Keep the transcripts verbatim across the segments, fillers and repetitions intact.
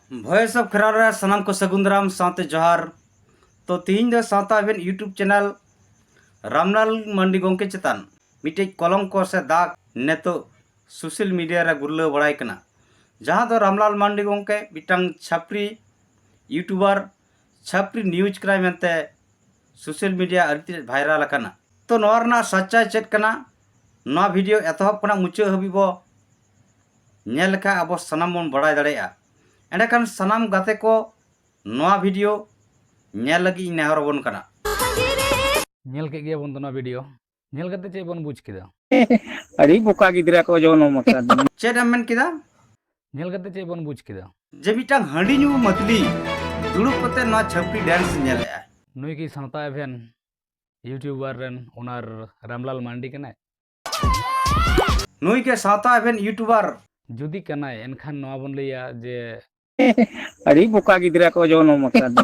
Voice of Kheral ᱨᱮ ᱥᱟᱱᱟᱢ ᱠᱚ ᱥᱟᱹᱜᱩᱱ ᱫᱟᱨᱟᱢ ᱥᱟᱶᱛᱮ ᱡᱚᱦᱟᱨ᱾ ᱛᱚ, ᱛᱤᱦᱤᱧ ᱫᱚ ᱥᱟᱶᱛᱟ ᱮᱵᱷᱮᱱ YouTube channel ᱨᱟᱢᱞᱟᱞ ᱢᱟᱱᱰᱤ ᱜᱚᱢᱠᱮ ᱪᱮᱛᱟᱱ ᱢᱤᱫᱴᱮᱡ ᱠᱚᱞᱚᱝᱠᱚ ᱥᱮ ᱫᱟᱜᱽ ᱱᱤᱛᱚᱜ social media ᱨᱮ ᱜᱩᱨᱞᱟᱹᱣ ᱵᱟᱲᱟᱭ ᱠᱟᱱᱟ, ᱡᱟᱦᱟᱸ ᱫᱚ ᱨᱟᱢᱞᱟᱞ ᱢᱟᱱᱰᱤ ᱜᱚᱢᱠᱮ ᱢᱤᱫᱴᱟᱝ ᱪᱷᱟᱯᱨᱤ YouTuber, ᱪᱷᱟᱯᱨᱤ news ᱠᱟᱱᱟᱭ ᱢᱮᱱᱛᱮ social media ᱟᱹᱰᱤ ᱛᱮᱫ viral ᱟᱠᱟᱱᱟ᱾ ᱛᱚ, ᱱᱚᱣᱟ ᱨᱮᱱᱟᱜ ᱥᱟᱪᱪᱟᱭ ᱪᱮᱫ ᱠᱟᱱᱟ, ᱱᱚᱣᱟ video ᱮᱛᱚᱦᱚᱵ ᱠᱷᱚᱱᱟᱜ ᱢᱩᱪᱟᱹᱫ ᱦᱟᱹᱵᱤᱡ ᱵᱚ ᱧᱮᱞ ᱞᱮᱠᱷᱟᱱ ᱟᱵᱚ ᱥᱟᱱᱟᱢ ᱵᱚᱱ ᱵᱟᱲᱟᱭ ᱫᱟᱲᱮᱭᱟᱜᱼᱟ᱾ ᱮᱸᱰᱮᱠᱷᱟᱱ ᱥᱟᱱᱟᱢ ᱜᱟᱛᱮ ᱠᱚ ᱱᱚᱣᱟ video ᱧᱮᱞ ᱞᱟᱹᱜᱤᱫ ᱤᱧ ᱱᱮᱦᱚᱨ ᱟᱵᱚᱱ ᱠᱟᱱᱟ᱾ ᱧᱮᱞ ᱠᱮᱫ ᱜᱮᱭᱟ ᱵᱚᱱ ᱛᱚ ᱱᱚᱣᱟ video᱾ ᱧᱮᱞ ᱠᱟᱛᱮ ᱪᱮᱫ ᱵᱚᱱ ᱵᱩᱡᱽ ᱠᱮᱫᱟ? ᱟᱹᱰᱤ ᱵᱚᱠᱟ ᱜᱤᱫᱽᱨᱟᱹ ᱠᱚ ᱡᱚᱱᱚᱢ ᱟᱠᱟᱫ᱾ ᱪᱮᱫ ᱮᱢ ᱢᱮᱱ ᱠᱮᱫᱟ? ᱧᱮᱞ ᱠᱟᱛᱮ ᱪᱮᱫ ᱵᱚᱱ ᱵᱩᱡᱽ ᱠᱮᱫᱟ? ᱡᱮ ᱢᱤᱫᱴᱟᱝ ᱦᱟᱺᱰᱤ ᱧᱩ ᱢᱟᱹᱛᱞᱤ ᱫᱩᱲᱩᱵ ᱠᱟᱛᱮ ᱱᱚᱣᱟ ᱪᱷᱟᱹᱯᱨᱤ dance ᱧᱮᱞᱮᱜᱼᱟᱭ᱾ ᱱᱩᱭ ᱠᱤ ᱥᱟᱶᱛᱟ ᱮᱵᱷᱮᱱ YouTuber ᱨᱮᱱ owner ᱨᱟᱢᱞᱟᱞ ᱢᱟᱱᱰᱤ ᱠᱟᱱᱟᱭ? ᱱᱩᱭ ᱜᱮ ᱥᱟᱶᱛᱟ ᱮᱵᱷᱮᱱ YouTuber᱾ ᱡᱩᱫᱤ ᱠᱟᱱᱟᱭ, ᱮᱱᱠᱷᱟᱱ ᱱᱚᱣᱟ ᱵᱚᱱ ᱞᱟᱹᱭᱟ ᱡᱮ ᱟᱹᱰᱤ ᱵᱚᱠᱟ ᱜᱤᱫᱽᱨᱟᱹ ᱠᱚ ᱡᱚᱱᱚᱢ ᱟᱠᱟᱫ᱾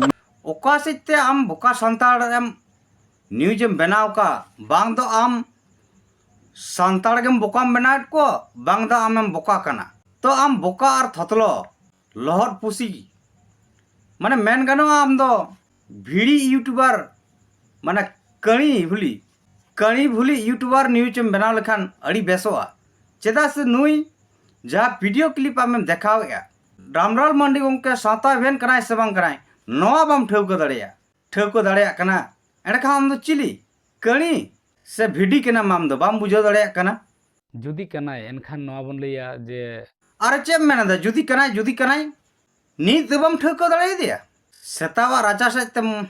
ᱚᱠᱟ ᱥᱮᱫ ᱛᱮ ᱟᱢ ᱵᱚᱠᱟ ᱥᱟᱱᱛᱟᱲ ᱮᱢ news ᱮᱢ ᱵᱮᱱᱟᱣ ᱠᱟᱜ? ᱵᱟᱝ ᱫᱚ ᱟᱢ ᱥᱟᱱᱛᱟᱲ ᱜᱮᱢ ᱵᱚᱠᱟᱢ ᱵᱮᱱᱟᱣᱮᱫ ᱠᱚ, ᱵᱟᱝ ᱫᱚ ᱟᱢᱮᱢ ᱵᱚᱠᱟ ᱠᱟᱱᱟ᱾ ᱛᱚ, ᱟᱢ ᱵᱚᱠᱟ ᱟᱨ ᱛᱷᱚᱛᱞᱚ, ᱞᱚᱦᱚᱫ ᱯᱩᱥᱤ, ᱢᱟᱱᱮ, ᱢᱮᱱ ᱜᱟᱱᱚᱜᱼᱟ ᱟᱢ ᱫᱚ ᱵᱷᱤᱲᱤ YouTuber, ᱢᱟᱱᱮ, ᱠᱟᱹᱲᱤ ᱵᱷᱩᱞᱤ, ᱠᱟᱹᱲᱤ ᱵᱷᱩᱞᱤ YouTuber news ᱮᱢ ᱵᱮᱱᱟᱣ ᱞᱮᱠᱷᱟᱱ ᱟᱹᱰᱤ ᱵᱮᱥᱚᱜᱼᱟ᱾ ᱪᱮᱫᱟᱜ ᱥᱮ ᱱᱩᱭ ᱡᱟᱦᱟᱸ video clip ᱟᱢᱮᱢ ᱫᱮᱠᱷᱟᱣᱮᱫᱼᱟ, ᱨᱟᱢᱞᱟᱞ ᱢᱟᱱᱰᱤ ᱜᱚᱢᱠᱮ ᱥᱟᱶᱛᱟ ᱮᱵᱷᱮᱱ ᱠᱟᱱᱟᱭ ᱥᱮ ᱵᱟᱝ ᱠᱟᱱᱟᱭ, ᱱᱚᱣᱟ ᱵᱟᱢ ᱴᱷᱟᱹᱣᱠᱟᱹ ᱫᱟᱲᱮᱭᱟᱜᱼᱟ᱾ ᱴᱷᱟᱹᱣᱠᱟᱹ ᱫᱟᱲᱮᱭᱟᱜ ᱠᱟᱱᱟ, ᱮᱸᱰᱮᱠᱷᱟᱱ ᱟᱢ ᱫᱚ ᱪᱤᱞᱤ? ᱠᱟᱹᱲᱤ ᱥᱮ ᱵᱷᱤᱰᱤ ᱠᱟᱱᱟᱢ ᱟᱢ ᱫᱚ? ᱵᱟᱢ ᱵᱩᱡᱷᱟᱹᱣ ᱫᱟᱲᱮᱭᱟᱜ ᱠᱟᱱᱟ? ᱡᱩᱫᱤ ᱠᱟᱱᱟᱭ, ᱮᱱᱠᱷᱟᱱ ᱱᱚᱣᱟ ᱵᱚᱱ ᱞᱟᱹᱭᱟ ᱡᱮ ᱟᱨ ᱪᱮᱫ ᱮᱢ ᱢᱮᱱ ᱮᱫᱟ? ᱡᱩᱫᱤ ᱠᱟᱱᱟᱭ, ᱡᱩᱫᱤ ᱠᱟᱱᱟᱭ, ᱱᱤᱛ ᱫᱚ ᱵᱟᱢ ᱴᱷᱟᱹᱣᱠᱟᱹ ᱫᱟᱲᱮᱭᱟᱫᱮᱭᱟ? ᱥᱮᱛᱟᱣᱟᱜ ᱨᱟᱪᱟ ᱥᱮᱫ ᱛᱮᱢ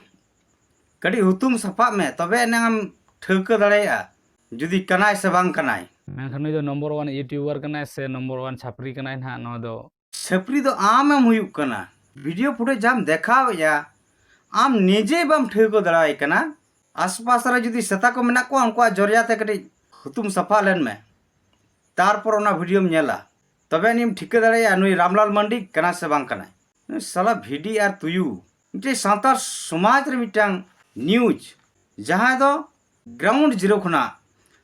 ᱠᱟᱹᱴᱤᱡ ᱦᱩᱛᱩᱢ ᱥᱟᱯᱷᱟᱜ ᱢᱮ, ᱛᱚᱵᱮ ᱮᱱᱟᱝ ᱮᱢ ᱴᱷᱟᱹᱣᱠᱟᱹ ᱫᱟᱲᱮᱭᱟᱜᱼᱟ ᱡᱩᱫᱤ ᱠᱟᱱᱟᱭ ᱥᱮ ᱵᱟᱝ ᱠᱟᱱᱟᱭ᱾ ᱢᱮᱱᱠᱷᱟᱱ ᱱᱩᱭ ᱫᱚ number one YouTuber ᱠᱟᱱᱟᱭ ᱥᱮ number one ᱪᱷᱟᱯᱨᱤ ᱠᱟᱱᱟᱭ ᱱᱟᱦᱟᱜ, ᱱᱚᱣᱟ ᱫᱚ ᱪᱷᱟᱹᱯᱨᱤ ᱫᱚ ᱟᱢᱮᱢ ᱦᱩᱭᱩᱜ ᱠᱟᱱᱟ᱾ Video footage ᱡᱟᱦᱟᱸᱢ ᱫᱮᱠᱷᱟᱣᱮᱫᱼᱟ, ᱟᱢ ᱱᱤᱡᱮ ᱵᱟᱢ ᱴᱷᱟᱹᱣᱠᱟᱹ ᱫᱟᱲᱮᱭᱟᱭ ᱠᱟᱱᱟ᱾ ᱟᱥᱯᱟᱥ ᱨᱮ ᱡᱩᱫᱤ ᱥᱮᱛᱟ ᱠᱚ ᱢᱮᱱᱟᱜ ᱠᱚᱣᱟ, ᱩᱱᱠᱩᱣᱟᱜ ᱡᱚᱨᱭᱟ ᱛᱮ ᱠᱟᱹᱴᱤᱡ ᱦᱩᱛᱩᱢ ᱥᱟᱯᱷᱟ ᱞᱮᱱ ᱢᱮ, ᱛᱟᱨᱯᱚᱨ ᱚᱱᱟ videoᱢ ᱧᱮᱞᱟ, ᱛᱚᱵᱮ ᱟᱹᱱᱤᱡ ᱮᱢ ᱴᱷᱤᱠᱟᱹ ᱫᱟᱲᱮᱭᱟᱜᱼᱟ ᱱᱩᱭ ᱨᱟᱢᱞᱟᱞ ᱢᱟᱱᱰᱤ ᱠᱟᱱᱟ ᱥᱮ ᱵᱟᱝ ᱠᱟᱱᱟᱭ᱾ ᱱᱩᱭ ᱥᱟᱞᱟ ᱵᱷᱤᱰᱤ ᱟᱨ ᱛᱩᱭᱩ᱾ ᱢᱤᱫᱴᱮᱡ ᱥᱟᱱᱛᱟᱲ ᱥᱚᱢᱟᱡᱽ ᱨᱮ ᱢᱤᱫᱴᱟᱝ news, ᱡᱟᱦᱟᱸᱭ ᱫᱚ ground zero ᱠᱷᱚᱱᱟᱜ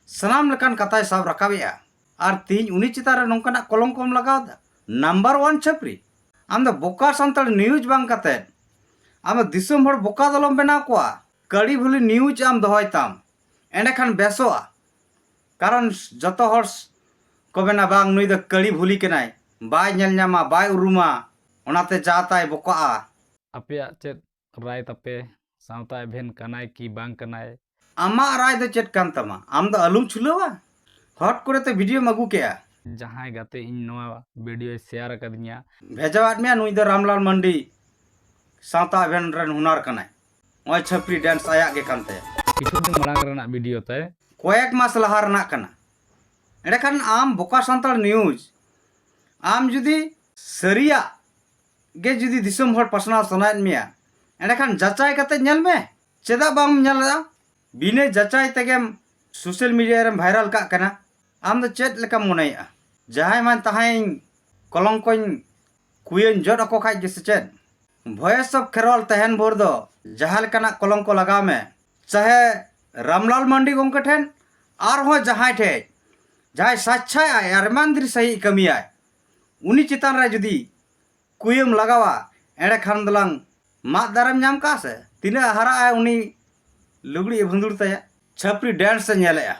ᱥᱟᱱᱟᱢ ᱞᱮᱠᱟᱱ ᱠᱟᱛᱷᱟᱭ ᱥᱟᱵ ᱨᱟᱠᱟᱵᱮᱜᱼᱟ, ᱟᱨ ᱛᱤᱦᱤᱧ ᱩᱱᱤ ᱪᱮᱛᱟᱱ ᱨᱮ ᱱᱚᱝᱠᱟᱱᱟᱜ ᱠᱚᱞᱚᱝᱠᱚᱢ ᱞᱟᱜᱟᱣ ᱮᱫᱟ᱾ Number one ᱪᱷᱟᱹᱯᱨᱤ, ᱟᱢ ᱫᱚ ᱵᱚᱠᱟ ᱥᱟᱱᱛᱟᱲ ᱱᱤᱭᱩᱡᱽ ᱵᱟᱝ ᱠᱟᱛᱮ ᱟᱢ ᱫᱚ ᱫᱤᱥᱚᱢ ᱦᱚᱲ ᱵᱚᱠᱟ ᱫᱚ ᱟᱞᱚᱢ ᱵᱮᱱᱟᱣ ᱠᱚᱣᱟ᱾ ᱠᱟᱹᱲᱤ ᱵᱷᱩᱞᱤ ᱱᱤᱭᱩᱡᱽ ᱟᱢ ᱫᱚᱦᱚᱭ ᱛᱟᱢ, ᱮᱸᱰᱮᱠᱷᱟᱱ ᱵᱮᱥᱚᱜᱼᱟ᱾ ᱠᱟᱨᱚᱱ ᱡᱚᱛᱚ ᱦᱚᱲ ᱠᱚ ᱢᱮᱱᱟ, "ᱵᱟᱝ, ᱱᱩᱭ ᱫᱚ ᱠᱟᱹᱲᱤ ᱵᱷᱩᱞᱤ ᱠᱟᱱᱟᱭ, ᱵᱟᱭ ᱧᱮᱞ ᱧᱟᱢᱟ, ᱵᱟᱭ ᱩᱨᱩᱢᱟ, ᱚᱱᱟᱛᱮ ᱡᱟ ᱛᱟᱭ ᱵᱚᱠᱟᱜᱼᱟ᱾" ᱟᱯᱮᱭᱟᱜ ᱪᱮᱫ ᱨᱟᱭ ᱛᱟᱯᱮ? ᱥᱟᱶᱛᱟ ᱮᱵᱷᱮᱱ ᱠᱟᱱᱟᱭ ᱠᱤ ᱵᱟᱝ ᱠᱟᱱᱟᱭ? ᱟᱢᱟᱜ ᱨᱟᱭ ᱫᱚ ᱪᱮᱫ ᱠᱟᱱ ᱛᱟᱢᱟ? ᱟᱢ ᱫᱚ ᱟᱞᱚᱢ ᱪᱷᱩᱞᱟᱹᱣᱟ᱾ ᱦᱚᱴ ᱠᱚᱨᱮ ᱛᱮ ᱵᱷᱤᱰᱤᱭᱳᱢ ᱟᱹᱜᱩ ᱠᱮᱜᱼᱟ᱾ ᱡᱟᱦᱟᱸᱭ ᱜᱟᱛᱮ ᱤᱧ ᱱᱚᱣᱟ ᱵᱷᱤᱰᱤᱭᱳᱭ ᱥᱮᱭᱟᱨ ᱟᱠᱟᱫᱤᱧᱟ, ᱵᱷᱮᱡᱟᱣᱟᱫ ᱢᱮᱭᱟ, ᱱᱩᱭ ᱫᱚ ᱨᱟᱢᱞᱟᱞ ᱢᱟᱱᱰᱤ ᱥᱟᱶᱛᱟ ᱮᱵᱷᱮᱱ ᱨᱮᱱ ᱦᱩᱱᱟᱨ ᱠᱟᱱᱟᱭ᱾ ᱱᱚᱜᱼᱚᱭ ᱪᱷᱟᱹᱯᱨᱤ ᱰᱮᱱᱥ ᱟᱭᱟᱜ ᱜᱮ ᱠᱟᱱ ᱛᱟᱭᱟ᱾ ᱠᱤᱪᱷᱩ ᱫᱤᱱ ᱢᱟᱲᱟᱝ ᱨᱮᱱᱟᱜ ᱵᱷᱤᱰᱤᱭᱳ ᱛᱟᱭ᱾ ᱠᱚᱭᱮᱠ ᱢᱟᱥ ᱞᱟᱦᱟ ᱨᱮᱱᱟᱜ ᱠᱟᱱᱟ᱾ ᱮᱸᱰᱮᱠᱷᱟᱱ ᱟᱢ ᱵᱚᱠᱟ ᱥᱟᱱᱛᱟᱲ ᱱᱤᱭᱩᱡᱽ, ᱟᱢ ᱡᱩᱫᱤ ᱥᱟᱹᱨᱤᱭᱟᱜ ᱜᱮ ᱡᱩᱫᱤ ᱫᱤᱥᱚᱢ ᱦᱚᱲ ᱯᱟᱥᱱᱟᱣ ᱥᱟᱱᱟᱭᱮᱫ ᱢᱮᱭᱟ, ᱮᱸᱰᱮᱠᱷᱟᱱ ᱡᱟᱪᱟᱭ ᱠᱟᱛᱮ ᱧᱮᱞ ᱢᱮ᱾ ᱪᱮᱫᱟᱜ ᱵᱟᱢ ᱧᱮᱞ ᱮᱫᱟ? ᱵᱤᱱᱟᱹ ᱡᱟᱪᱟᱭ ᱛᱮᱜᱮᱢ ᱥᱳᱥᱟᱞ ᱢᱤᱰᱤᱭᱟ ᱨᱮᱢ ᱵᱷᱟᱭᱨᱟᱞ ᱠᱟᱜ ᱠᱟᱱᱟ᱾ ᱟᱢ ᱫᱚ ᱪᱮᱫ ᱞᱮᱠᱟᱢ ᱢᱚᱱᱮᱭᱮᱫᱼᱟ? ᱡᱟᱦᱟᱸᱭ ᱢᱟᱱ ᱛᱟᱦᱟᱸᱭ ᱠᱚᱞᱚᱝᱠᱚᱧ ᱠᱩᱭᱟᱹᱧ ᱡᱚᱫ ᱟᱠᱚ ᱠᱷᱟᱡ ᱜᱮ ᱥᱮ ᱪᱮᱫ? ᱵᱷᱚᱭᱮᱥ ᱚᱯᱷ ᱠᱷᱮᱨᱣᱟᱞ ᱛᱟᱦᱮᱱ ᱵᱷᱳᱨ ᱫᱚ ᱡᱟᱦᱟᱸ ᱞᱮᱠᱟᱱᱟᱜ ᱠᱚᱞᱚᱝᱠᱚ ᱞᱟᱜᱟᱣ ᱢᱮ, ᱪᱟᱦᱮ ᱨᱟᱢᱞᱟᱞ ᱢᱟᱱᱰᱤ ᱜᱚᱢᱠᱮ ᱴᱷᱮᱱ, ᱟᱨᱦᱚᱸ ᱡᱟᱦᱟᱸᱭ ᱴᱷᱮᱡ, ᱡᱟᱦᱟᱸᱭ ᱥᱟᱪᱪᱷᱟᱭ ᱟᱭ ᱟᱨ ᱤᱢᱟᱱᱫᱟᱨᱤ ᱥᱟᱹᱦᱤᱡ ᱠᱟᱹᱢᱤᱭᱟᱭ, ᱩᱱᱤ ᱪᱮᱛᱟᱱ ᱨᱮ ᱡᱩᱫᱤ ᱠᱩᱭᱟᱹᱢ ᱞᱟᱜᱟᱣᱟ, ᱮᱸᱰᱮᱠᱷᱟᱱ ᱫᱚᱞᱟᱝ ᱢᱟᱫ ᱫᱟᱨᱮᱢ ᱧᱟᱢ ᱠᱟᱜᱼᱟ ᱥᱮ? ᱛᱤᱱᱟᱹᱜ ᱦᱟᱨᱟᱜ ᱟᱭ ᱩᱱᱤ ᱞᱩᱜᱽᱲᱤᱡ ᱮ ᱵᱷᱩᱸᱫᱩᱲ ᱛᱟᱭᱟ᱾ ᱪᱷᱟᱹᱯᱨᱤ ᱰᱮᱱᱥ ᱮ ᱧᱮᱞᱮᱜᱼᱟ᱾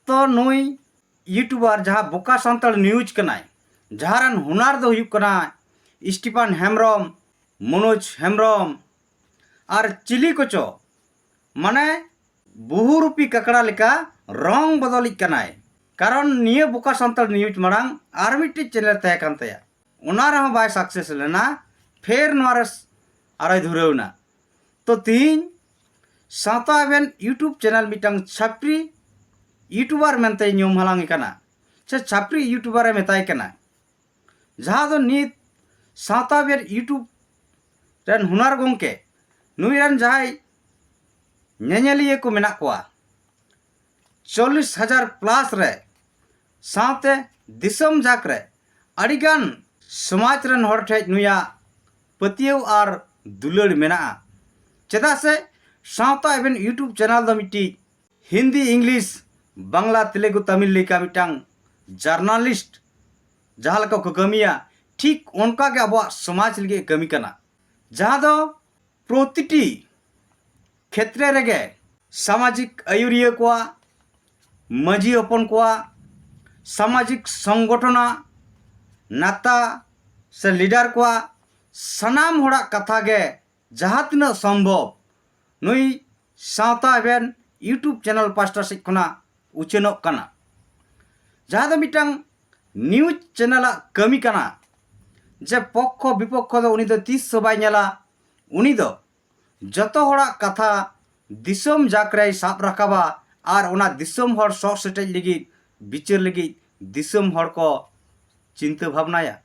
ᱛᱚ ᱱᱩᱭ ᱤᱭᱩᱴᱩᱵᱟᱨ ᱡᱟᱦᱟᱸ ᱵᱚᱠᱟ ᱥᱟᱱᱛᱟᱲ ᱱᱤᱭᱩᱡᱽ ᱠᱟᱱᱟᱭ, ᱡᱟᱦᱟᱸ ᱨᱮᱱ ᱦᱩᱱᱟᱨ ᱫᱚ ᱦᱩᱭᱩᱜ ᱠᱟᱱᱟ ᱥᱴᱤᱯᱷᱟᱱ ᱦᱮᱢᱵᱨᱚᱢ, ᱢᱚᱱᱳᱡᱽ ᱦᱮᱢᱵᱨᱚᱢ ᱟᱨ ᱪᱤᱞᱤ ᱠᱚᱪᱚ, ᱢᱟᱱᱮ ᱵᱩᱦᱩᱨᱩᱯᱤ ᱠᱟᱠᱲᱟ ᱞᱮᱠᱟ ᱨᱚᱝ ᱵᱚᱫᱚᱞᱤᱡ ᱠᱟᱱᱟᱭ᱾ ᱠᱟᱨᱚᱱ ᱱᱤᱭᱟᱹ ᱵᱚᱠᱟ ᱥᱟᱱᱛᱟᱲ ᱱᱤᱭᱩᱡᱽ ᱢᱟᱲᱟᱝ ᱟᱨ ᱢᱤᱫᱴᱤᱡ ᱪᱮᱱᱮᱞ ᱛᱟᱦᱮᱸ ᱠᱟᱱ ᱛᱟᱭᱟ, ᱚᱱᱟ ᱨᱮᱦᱚᱸ ᱵᱟᱭ ᱥᱟᱠᱥᱮᱥ ᱞᱮᱱᱟ, ᱯᱷᱮᱨ ᱱᱚᱣᱟ ᱨᱮ ᱟᱨᱚᱭ ᱫᱷᱩᱨᱟᱹᱣ ᱮᱱᱟ᱾ ᱛᱚ ᱛᱤᱦᱤᱧ ᱥᱟᱶᱛᱟ ᱮᱵᱷᱮᱱ ᱤᱭᱩᱴᱩᱵᱽ ᱪᱮᱱᱮᱞ ᱢᱤᱫᱴᱟᱝ ᱪᱷᱟᱯᱨᱤ ᱤᱭᱩᱴᱩᱵᱟᱨ ᱢᱮᱱᱛᱮ ᱧᱩᱢ ᱦᱟᱞᱟᱝ ᱮ ᱠᱟᱱᱟ, ᱥᱮ ᱪᱷᱟᱯᱨᱤ ᱤᱭᱩᱴᱩᱵᱟᱨ ᱮ ᱢᱮᱛᱟᱭ ᱠᱟᱱᱟ, ᱡᱟᱦᱟᱸ ᱫᱚ ᱱᱤᱛ ᱥᱟᱶᱛᱟ ᱮᱵᱷᱮᱱ ᱤᱭᱩᱴᱩᱵᱽ ᱨᱮᱱ ᱦᱩᱱᱟᱨ ᱜᱚᱢᱠᱮ, ᱱᱩᱭ ᱨᱮᱱ ᱡᱟᱦᱟᱸᱭ ᱧᱮᱧᱮᱞᱤᱭᱟᱹ ᱠᱚ ᱢᱮᱱᱟᱜ ᱠᱚᱣᱟ ᱪᱚᱞᱞᱤᱥ ᱦᱟᱡᱟᱨ ᱯᱞᱟᱥ ᱨᱮ, ᱥᱟᱶᱛᱮ ᱫᱤᱥᱚᱢ ᱡᱟᱠ ᱨᱮ ᱟᱹᱰᱤᱜᱟᱱ ᱥᱚᱢᱟᱡᱽ ᱨᱮᱱ ᱦᱚᱲ ᱴᱷᱮᱡ ᱱᱩᱭᱟᱜ ᱯᱟᱹᱛᱭᱟᱹᱣ ᱟᱨ ᱫᱩᱞᱟᱹᱲ ᱢᱮᱱᱟᱜᱼᱟ᱾ ᱪᱮᱫᱟᱜ ᱥᱮ ᱥᱟᱶᱛᱟ ᱮᱵᱷᱮᱱ ᱤᱭᱩᱴᱩᱵᱽ ᱪᱮᱱᱮᱞ ᱫᱚ ᱢᱤᱫᱴᱤᱡ ᱦᱤᱱᱫᱤ, ᱤᱝᱞᱤᱥ, ᱵᱟᱝᱞᱟ, ᱛᱮᱞᱮᱜᱩ, ᱛᱟᱢᱤᱞ ᱞᱮᱠᱟ ᱢᱤᱫᱴᱟᱝ ᱡᱟᱨᱱᱟᱞᱤᱥᱴ ᱡᱟᱦᱟᱸ ᱞᱮᱠᱟ ᱠᱚ ᱠᱟᱹᱢᱤᱭᱟ, ᱴᱷᱤᱠ ᱚᱱᱠᱟ ᱜᱮ ᱟᱵᱚᱣᱟᱜ ᱥᱚᱢᱟᱡᱽ ᱞᱟᱹᱜᱤᱫ ᱮ ᱠᱟᱹᱢᱤ ᱠᱟᱱᱟ, ᱡᱟᱦᱟᱸ ᱫᱚ ᱯᱨᱚᱛᱤᱴᱤ ᱠᱷᱮᱛᱨᱮ ᱨᱮᱜᱮ ᱥᱟᱢᱟᱡᱤᱠ ᱟᱹᱭᱩᱨᱤᱭᱟᱹ ᱠᱚᱣᱟᱜ, ᱢᱟᱹᱡᱷᱤ ᱦᱚᱯᱚᱱ ᱠᱚᱣᱟᱜ, ᱥᱟᱢᱟᱡᱤᱠ ᱥᱚᱝᱜᱚᱴᱷᱚᱱᱟᱜ ᱱᱟᱛᱟ ᱥᱮ ᱞᱤᱰᱟᱨ ᱠᱚᱣᱟᱜ, ᱥᱟᱱᱟᱢ ᱦᱚᱲᱟᱜ ᱠᱟᱛᱷᱟ ᱜᱮ ᱡᱟᱦᱟᱸ ᱛᱤᱱᱟᱹᱜ ᱥᱚᱢᱵᱷᱚᱵ ᱱᱩᱭ ᱥᱟᱶᱛᱟ ᱮᱵᱷᱮᱱ YouTube ᱪᱮᱱᱮᱞ ᱯᱟᱥᱴᱟ ᱥᱮᱫ ᱠᱷᱚᱱᱟᱜ ᱩᱪᱷᱟᱹᱱᱚᱜ ᱠᱟᱱᱟ, ᱡᱟᱦᱟᱸ ᱫᱚ ᱢᱤᱫᱴᱟᱝ ᱱᱤᱭᱩᱡᱽ ᱪᱮᱱᱮᱞᱟᱜ ᱠᱟᱹᱢᱤ ᱠᱟᱱᱟ᱾ ᱡᱮ ᱯᱚᱠᱠᱷᱚ ᱵᱤᱯᱚᱠᱠᱷᱚ ᱫᱚ ᱩᱱᱤ ᱫᱚ ᱛᱤᱥ ᱦᱚᱸ ᱵᱟᱭ ᱧᱮᱞᱟ, ᱩᱱᱤ ᱫᱚ ᱡᱚᱛᱚ ᱦᱚᱲᱟᱜ ᱠᱟᱛᱷᱟ ᱫᱤᱥᱚᱢ ᱡᱟᱠ ᱨᱮᱭ ᱥᱟᱵ ᱨᱟᱠᱟᱵᱟ ᱟᱨ ᱚᱱᱟ ᱫᱤᱥᱚᱢ ᱦᱚᱲ ᱥᱚᱜ ᱥᱮᱴᱮᱡ ᱞᱟᱹᱜᱤᱫ, ᱵᱤᱪᱟᱹᱨ ᱞᱟᱹᱜᱤᱫ ᱫᱤᱥᱚᱢ ᱦᱚᱲ ᱠᱚ ᱪᱤᱱᱛᱟᱹ ᱵᱷᱟᱵᱽᱱᱟᱭᱟ᱾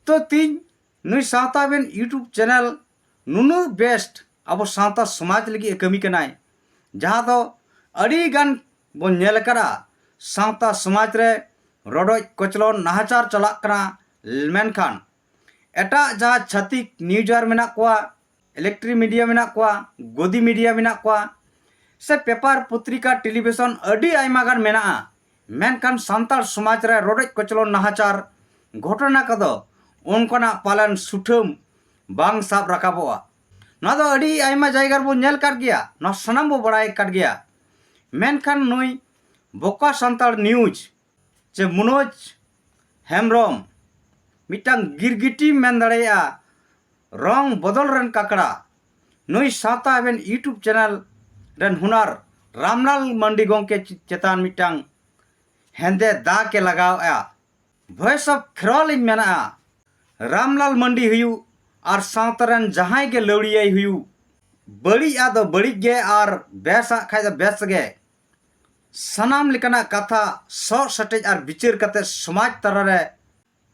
ᱛᱚ ᱛᱤᱧ ᱱᱩᱭ ᱥᱟᱶᱛᱟ ᱮᱵᱷᱮᱱ YouTube ᱪᱮᱱᱮᱞ ᱱᱩᱱᱟᱹᱜ ᱵᱮᱥᱴ ᱟᱵᱚ ᱥᱟᱶᱛᱟ ᱥᱚᱢᱟᱡᱽ ᱞᱟᱹᱜᱤᱫ ᱮ ᱠᱟᱹᱢᱤ ᱠᱟᱱᱟᱭ, ᱡᱟᱦᱟᱸ ᱫᱚ ᱟᱹᱰᱤ ᱜᱟᱱ ᱵᱚᱱ ᱧᱮᱞ ᱟᱠᱟᱫᱼᱟ ᱥᱟᱶᱛᱟ ᱥᱚᱢᱟᱡᱽ ᱨᱮ ᱨᱚᱰᱚᱡ ᱠᱚᱪᱞᱚᱱ ᱱᱟᱦᱟᱪᱟᱨ ᱪᱟᱞᱟᱜ ᱠᱟᱱᱟ᱾ ᱢᱮᱱᱠᱷᱟᱱ ᱮᱴᱟᱜ ᱡᱟᱦᱟᱸ ᱪᱷᱟᱹᱛᱤᱠ ᱱᱤᱭᱩᱡᱟᱨ ᱢᱮᱱᱟᱜ ᱠᱚᱣᱟ, ᱤᱞᱮᱠᱴᱨᱤᱠ ᱢᱤᱰᱤᱭᱟ ᱢᱮᱱᱟᱜ ᱠᱚᱣᱟ, ᱜᱚᱫᱤ ᱢᱤᱰᱤᱭᱟ ᱢᱮᱱᱟᱜ ᱠᱚᱣᱟ, ᱥᱮ ᱯᱮᱯᱟᱨ, ᱯᱚᱛᱨᱤᱠᱟ, ᱴᱮᱞᱤᱵᱷᱤᱥᱚᱱ ᱟᱹᱰᱤ ᱟᱭᱢᱟ ᱜᱟᱱ ᱢᱮᱱᱟᱜᱼᱟ, ᱢᱮᱱᱠᱷᱟᱱ ᱥᱟᱱᱛᱟᱲ ᱥᱚᱢᱟᱡᱽ ᱨᱮ ᱨᱚᱰᱚᱡ ᱠᱚᱪᱞᱚᱱ ᱱᱟᱦᱟᱪᱟᱨ ᱜᱷᱚᱴᱚᱱᱟ ᱠᱚᱫᱚ ᱚᱱᱠᱟᱱᱟᱜ ᱯᱟᱞᱮᱱ ᱥᱩᱴᱷᱟᱹᱢ ᱵᱟᱝ ᱥᱟᱵ ᱨᱟᱠᱟᱵᱚᱜᱼᱟ᱾ ᱱᱚᱣᱟ ᱫᱚ ᱟᱹᱰᱤ ᱟᱭᱢᱟ ᱡᱟᱭᱜᱟ ᱨᱮᱵᱚᱱ ᱧᱮᱞ ᱠᱟᱫ ᱜᱮᱭᱟ, ᱱᱚᱣᱟ ᱥᱟᱱᱟᱢ ᱵᱚ ᱵᱟᱲᱟᱭ ᱠᱟᱫ ᱜᱮᱭᱟ᱾ ᱢᱮᱱᱠᱷᱟᱱ ᱱᱩᱭ ᱵᱚᱠᱟ ᱥᱟᱱᱛᱟᱲ ᱱᱤᱭᱩᱡᱽ ᱪᱮ ᱢᱚᱱᱳᱡᱽ ᱦᱮᱢᱵᱨᱚᱢ ᱢᱤᱫᱴᱟᱝ ᱜᱤᱨᱜᱤᱴᱤ ᱢᱮᱱ ᱫᱟᱲᱮᱭᱟᱜᱼᱟ, ᱨᱚᱝ ᱵᱚᱫᱚᱞ ᱨᱮᱱ ᱠᱟᱠᱲᱟ᱾ ᱱᱩᱭ ᱥᱟᱶᱛᱟ ᱮᱵᱷᱮᱱ YouTube ᱪᱮᱱᱮᱞ ᱨᱮᱱ ᱦᱩᱱᱟᱨ ᱨᱟᱢᱞᱟᱞ ᱢᱟᱱᱰᱤ ᱜᱚᱢᱠᱮ ᱪᱮᱛᱟᱱ ᱢᱤᱫᱴᱟᱝ ᱦᱮᱸᱫᱮ ᱫᱟᱜᱽ ᱮ ᱞᱟᱜᱟᱣᱮᱜᱼᱟ᱾ ᱵᱷᱚᱭᱮᱥ ᱚᱯᱷ ᱠᱷᱮᱨᱣᱟᱞ ᱤᱧ ᱢᱮᱱᱟᱜᱼᱟ, ᱨᱟᱢᱞᱟᱞ ᱢᱟᱱᱰᱤ ᱦᱩᱭᱩᱜ ᱟᱨ ᱥᱟᱶᱛᱟ ᱨᱮᱱ ᱡᱟᱦᱟᱸᱭ ᱜᱮ ᱞᱟᱹᱣᱲᱤᱭᱟᱹᱭ ᱦᱩᱭᱩᱜ, ᱵᱟᱹᱲᱤᱡ ᱟᱜ ᱫᱚ ᱵᱟᱹᱲᱤᱡ ᱜᱮ ᱟᱨ ᱵᱮᱥᱟᱜ ᱠᱷᱟᱡ ᱫᱚ ᱵᱮᱥ ᱜᱮ᱾ ᱥᱟᱱᱟᱢ ᱞᱮᱠᱟᱱᱟᱜ ᱠᱟᱛᱷᱟ ᱥᱚᱜ ᱥᱮᱴᱮᱡ ᱟᱨ ᱵᱤᱪᱟᱹᱨ ᱠᱟᱛᱮ ᱥᱚᱢᱟᱡᱽ ᱛᱟᱞᱟᱨᱮ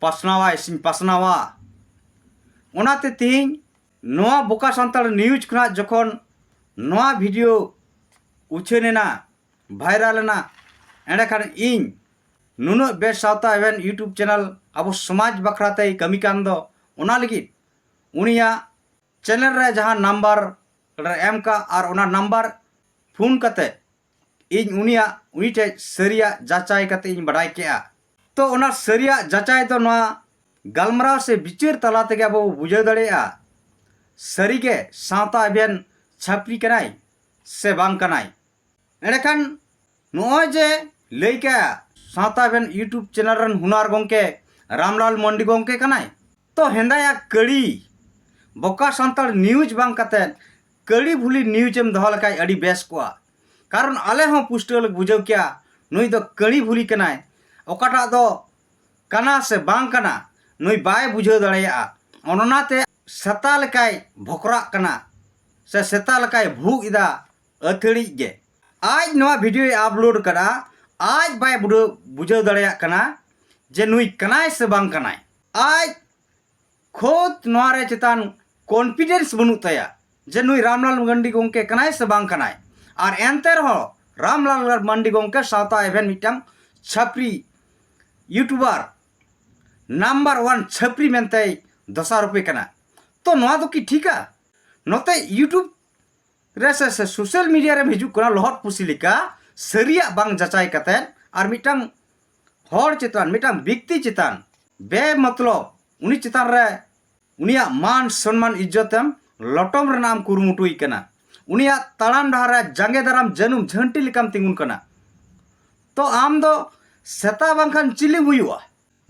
ᱯᱟᱥᱱᱟᱣᱟᱭ ᱥᱮᱧ ᱯᱟᱥᱱᱟᱣᱟ᱾ ᱚᱱᱟᱛᱮ ᱛᱮᱦᱮᱧ ᱱᱚᱣᱟ ᱵᱚᱠᱟ ᱥᱟᱱᱛᱟᱲ ᱱᱤᱭᱩᱡᱽ ᱠᱷᱚᱱᱟᱜ ᱡᱚᱠᱷᱚᱱ ᱱᱚᱣᱟ ᱵᱷᱤᱰᱤᱭᱳ ᱩᱪᱷᱟᱹᱱ ᱮᱱᱟ, ᱵᱷᱟᱭᱨᱟᱞ ᱮᱱᱟ, ᱮᱸᱰᱮᱠᱷᱟᱱ ᱤᱧ ᱱᱩᱱᱟᱹᱜ ᱵᱮᱥ ᱥᱟᱶᱛᱟ ᱮᱵᱷᱮᱱ YouTube ᱪᱮᱱᱮᱞ ᱟᱵᱚ ᱥᱚᱢᱟᱡᱽ ᱵᱟᱠᱷᱨᱟ ᱛᱮᱭ ᱠᱟᱹᱢᱤ ᱠᱟᱱ ᱫᱚ, ᱚᱱᱟ ᱞᱟᱹᱜᱤᱫ ᱩᱱᱤᱭᱟᱜ ᱪᱮᱱᱮᱞ ᱨᱮ ᱡᱟᱦᱟᱸ ᱱᱟᱢᱵᱟᱨ ᱨᱮ ᱮᱢ ᱠᱟᱜ ᱟᱨ ᱚᱱᱟ ᱱᱟᱢᱵᱟᱨ ᱯᱷᱳᱱ ᱠᱟᱛᱮ ᱤᱧ ᱩᱱᱤᱭᱟᱜ, ᱩᱱᱤ ᱴᱷᱮᱡ ᱥᱟᱹᱨᱤᱭᱟᱜ ᱡᱟᱪᱟᱭ ᱠᱟᱛᱮ ᱤᱧ ᱵᱟᱰᱟᱭ ᱠᱮᱜᱼᱟ᱾ ᱛᱚ ᱚᱱᱟ ᱥᱟᱹᱨᱤᱭᱟᱜ ᱡᱟᱪᱟᱭ ᱫᱚ ᱱᱚᱣᱟ ᱜᱟᱞᱢᱟᱨᱟᱣ ᱥᱮ ᱵᱤᱪᱟᱹᱨ ᱛᱟᱞᱟ ᱛᱮᱜᱮ ᱟᱵᱚ ᱵᱚ ᱵᱩᱡᱷᱟᱹᱣ ᱫᱟᱲᱮᱭᱟᱜᱼᱟ ᱥᱟᱹᱨᱤᱜᱮ ᱥᱟᱶᱛᱟ ᱮᱵᱷᱮᱱ ᱪᱷᱟᱹᱯᱨᱤ ᱠᱟᱱᱟᱭ ᱥᱮ ᱵᱟᱝ ᱠᱟᱱᱟᱭ᱾ ᱮᱸᱰᱮᱠᱷᱟᱱ ᱱᱚᱜᱼᱚᱭ ᱡᱮ ᱞᱟᱹᱭ ᱠᱮᱜᱼᱟ ᱥᱟᱶᱛᱟ ᱮᱵᱷᱮᱱ YouTube ᱪᱮᱱᱮᱞ ᱨᱮᱱ ᱦᱩᱱᱟᱨ ᱜᱚᱢᱠᱮ ᱨᱟᱢᱞᱟᱞ ᱢᱟᱱᱰᱤ ᱜᱚᱢᱠᱮ ᱠᱟᱱᱟᱭ, ᱛᱚ ᱦᱮᱸᱫᱟᱭᱟ ᱠᱟᱹᱲᱤ ᱵᱚᱠᱟ ᱥᱟᱱᱛᱟᱲ ᱱᱤᱭᱩᱡᱽ ᱵᱟᱝ ᱠᱟᱛᱮᱫ ᱠᱟᱹᱲᱤ ᱵᱷᱩᱞᱤ ᱱᱤᱭᱩᱡᱽ ᱮᱢ ᱫᱚᱦᱚ ᱞᱮᱠᱷᱟᱡ ᱟᱹᱰᱤ ᱵᱮᱥ ᱠᱚᱜᱼᱟ᱾ ᱠᱟᱨᱚᱱ ᱟᱞᱮ ᱦᱚᱸ ᱯᱩᱥᱴᱟᱹᱣ ᱞᱮ ᱵᱩᱡᱷᱟᱹᱣ ᱠᱮᱭᱟ ᱱᱩᱭ ᱫᱚ ᱠᱟᱹᱲᱤ ᱵᱷᱩᱞᱤ ᱠᱟᱱᱟᱭ, ᱚᱠᱟᱴᱟᱜ ᱫᱚ ᱠᱟᱱᱟ ᱥᱮ ᱵᱟᱝ ᱠᱟᱱᱟ, ᱱᱩᱭ ᱵᱟᱭ ᱵᱩᱡᱷᱟᱹᱣ ᱫᱟᱲᱮᱭᱟᱜᱼᱟ᱾ ᱚᱱᱟᱛᱮ ᱥᱮᱛᱟ ᱞᱮᱠᱟᱭ ᱵᱷᱚᱠᱨᱟᱜ ᱠᱟᱱᱟ ᱥᱮ ᱥᱮᱛᱟ ᱞᱮᱠᱟᱭ ᱵᱷᱩᱜ ᱮᱫᱟ ᱟᱹᱛᱷᱟᱹᱲᱤᱡ ᱜᱮ᱾ ᱟᱡ ᱱᱚᱣᱟ ᱵᱷᱤᱰᱤᱭᱳᱭ ᱟᱯᱞᱳᱰ ᱠᱟᱫᱟ, ᱟᱡ ᱵᱟᱭ ᱵᱩᱰᱷᱟᱹᱣ ᱵᱩᱡᱷᱟᱹᱣ ᱫᱟᱲᱮᱭᱟᱜ ᱠᱟᱱᱟ ᱡᱮ ᱱᱩᱭ ᱠᱟᱱᱟᱭ ᱥᱮ ᱵᱟᱝ ᱠᱟᱱᱟᱭ᱾ ᱟᱡ ᱠᱷᱩᱫ ᱱᱚᱣᱟ ᱨᱮ ᱪᱮᱛᱟᱱ ᱠᱚᱱᱯᱷᱤᱰᱮᱱᱥ ᱵᱟᱹᱱᱩᱜ ᱛᱟᱭᱟ ᱡᱮ ᱱᱩᱭ ᱨᱟᱢᱞᱟᱞ ᱢᱟᱱᱰᱤ ᱜᱚᱢᱠᱮ ᱠᱟᱱᱟᱭ ᱥᱮ ᱵᱟᱝ ᱠᱟᱱᱟᱭ᱾ ᱟᱨ ᱮᱱᱛᱮ ᱨᱮᱦᱚᱸ ᱨᱟᱢᱞᱟᱞ ᱢᱟᱱᱰᱤ ᱜᱚᱢᱠᱮ ᱥᱟᱶᱛᱟ ᱮᱵᱷᱮᱱ ᱢᱤᱫᱴᱟᱝ ᱪᱷᱟᱹᱯᱨᱤ ᱭᱩᱴᱩᱵᱟᱨ, ᱱᱟᱢᱵᱟᱨ ᱳᱣᱟᱱ ᱪᱷᱟᱹᱯᱨᱤ ᱢᱮᱱᱛᱮᱭ ᱫᱚᱥᱟᱨᱚᱯᱮ ᱠᱟᱱᱟ᱾ ᱛᱚ ᱱᱚᱣᱟ ᱫᱚ ᱠᱤ ᱴᱷᱤᱠᱟ? ᱱᱚᱛᱮ ᱭᱩᱴᱩᱵᱽ ᱨᱮ ᱥᱮ, ᱥᱮ ᱥᱳᱥᱟᱞ ᱢᱤᱰᱤᱭᱟ ᱨᱮᱢ ᱦᱤᱡᱩᱜ ᱠᱟᱱᱟ ᱞᱚᱦᱚᱫ ᱯᱩᱥᱤ ᱞᱮᱠᱟ, ᱥᱟᱹᱨᱤᱭᱟᱜ ᱵᱟᱝ ᱡᱟᱪᱟᱭ ᱠᱟᱛᱮᱫ ᱟᱨ ᱢᱤᱫᱴᱟᱝ ᱦᱚᱲ ᱪᱮᱛᱟᱱ, ᱢᱤᱫᱴᱟᱝ ᱵᱮᱠᱛᱤ ᱪᱮᱛᱟᱱ ᱵᱮᱢᱚᱛᱞᱚᱵ ᱩᱱᱤ ᱪᱮᱛᱟᱱ ᱨᱮ ᱩᱱᱤᱭᱟᱜ ᱢᱟᱱ ᱥᱚᱱᱢᱟᱱ ᱤᱡᱽᱡᱚᱛᱮᱢ ᱞᱚᱴᱚᱢ ᱨᱮᱱᱟᱜ ᱮᱢ ᱠᱩᱨᱩᱢᱩᱴᱩᱭ ᱠᱟᱱᱟ᱾ ᱩᱱᱤᱭᱟᱜ ᱛᱟᱲᱟᱢ ᱰᱟᱦᱟᱨ ᱨᱮ ᱡᱟᱸᱜᱮ ᱫᱟᱨᱟᱢ ᱡᱟᱹᱱᱩᱢ ᱡᱷᱟᱹᱱᱴᱤ ᱞᱮᱠᱟᱢ ᱛᱤᱸᱜᱩᱱ ᱠᱟᱱᱟ᱾ ᱛᱚ ᱟᱢ ᱫᱚ ᱥᱮᱛᱟ ᱵᱟᱝᱠᱷᱟᱱ ᱪᱤᱞᱤᱢ ᱦᱩᱭᱩᱜᱼᱟ?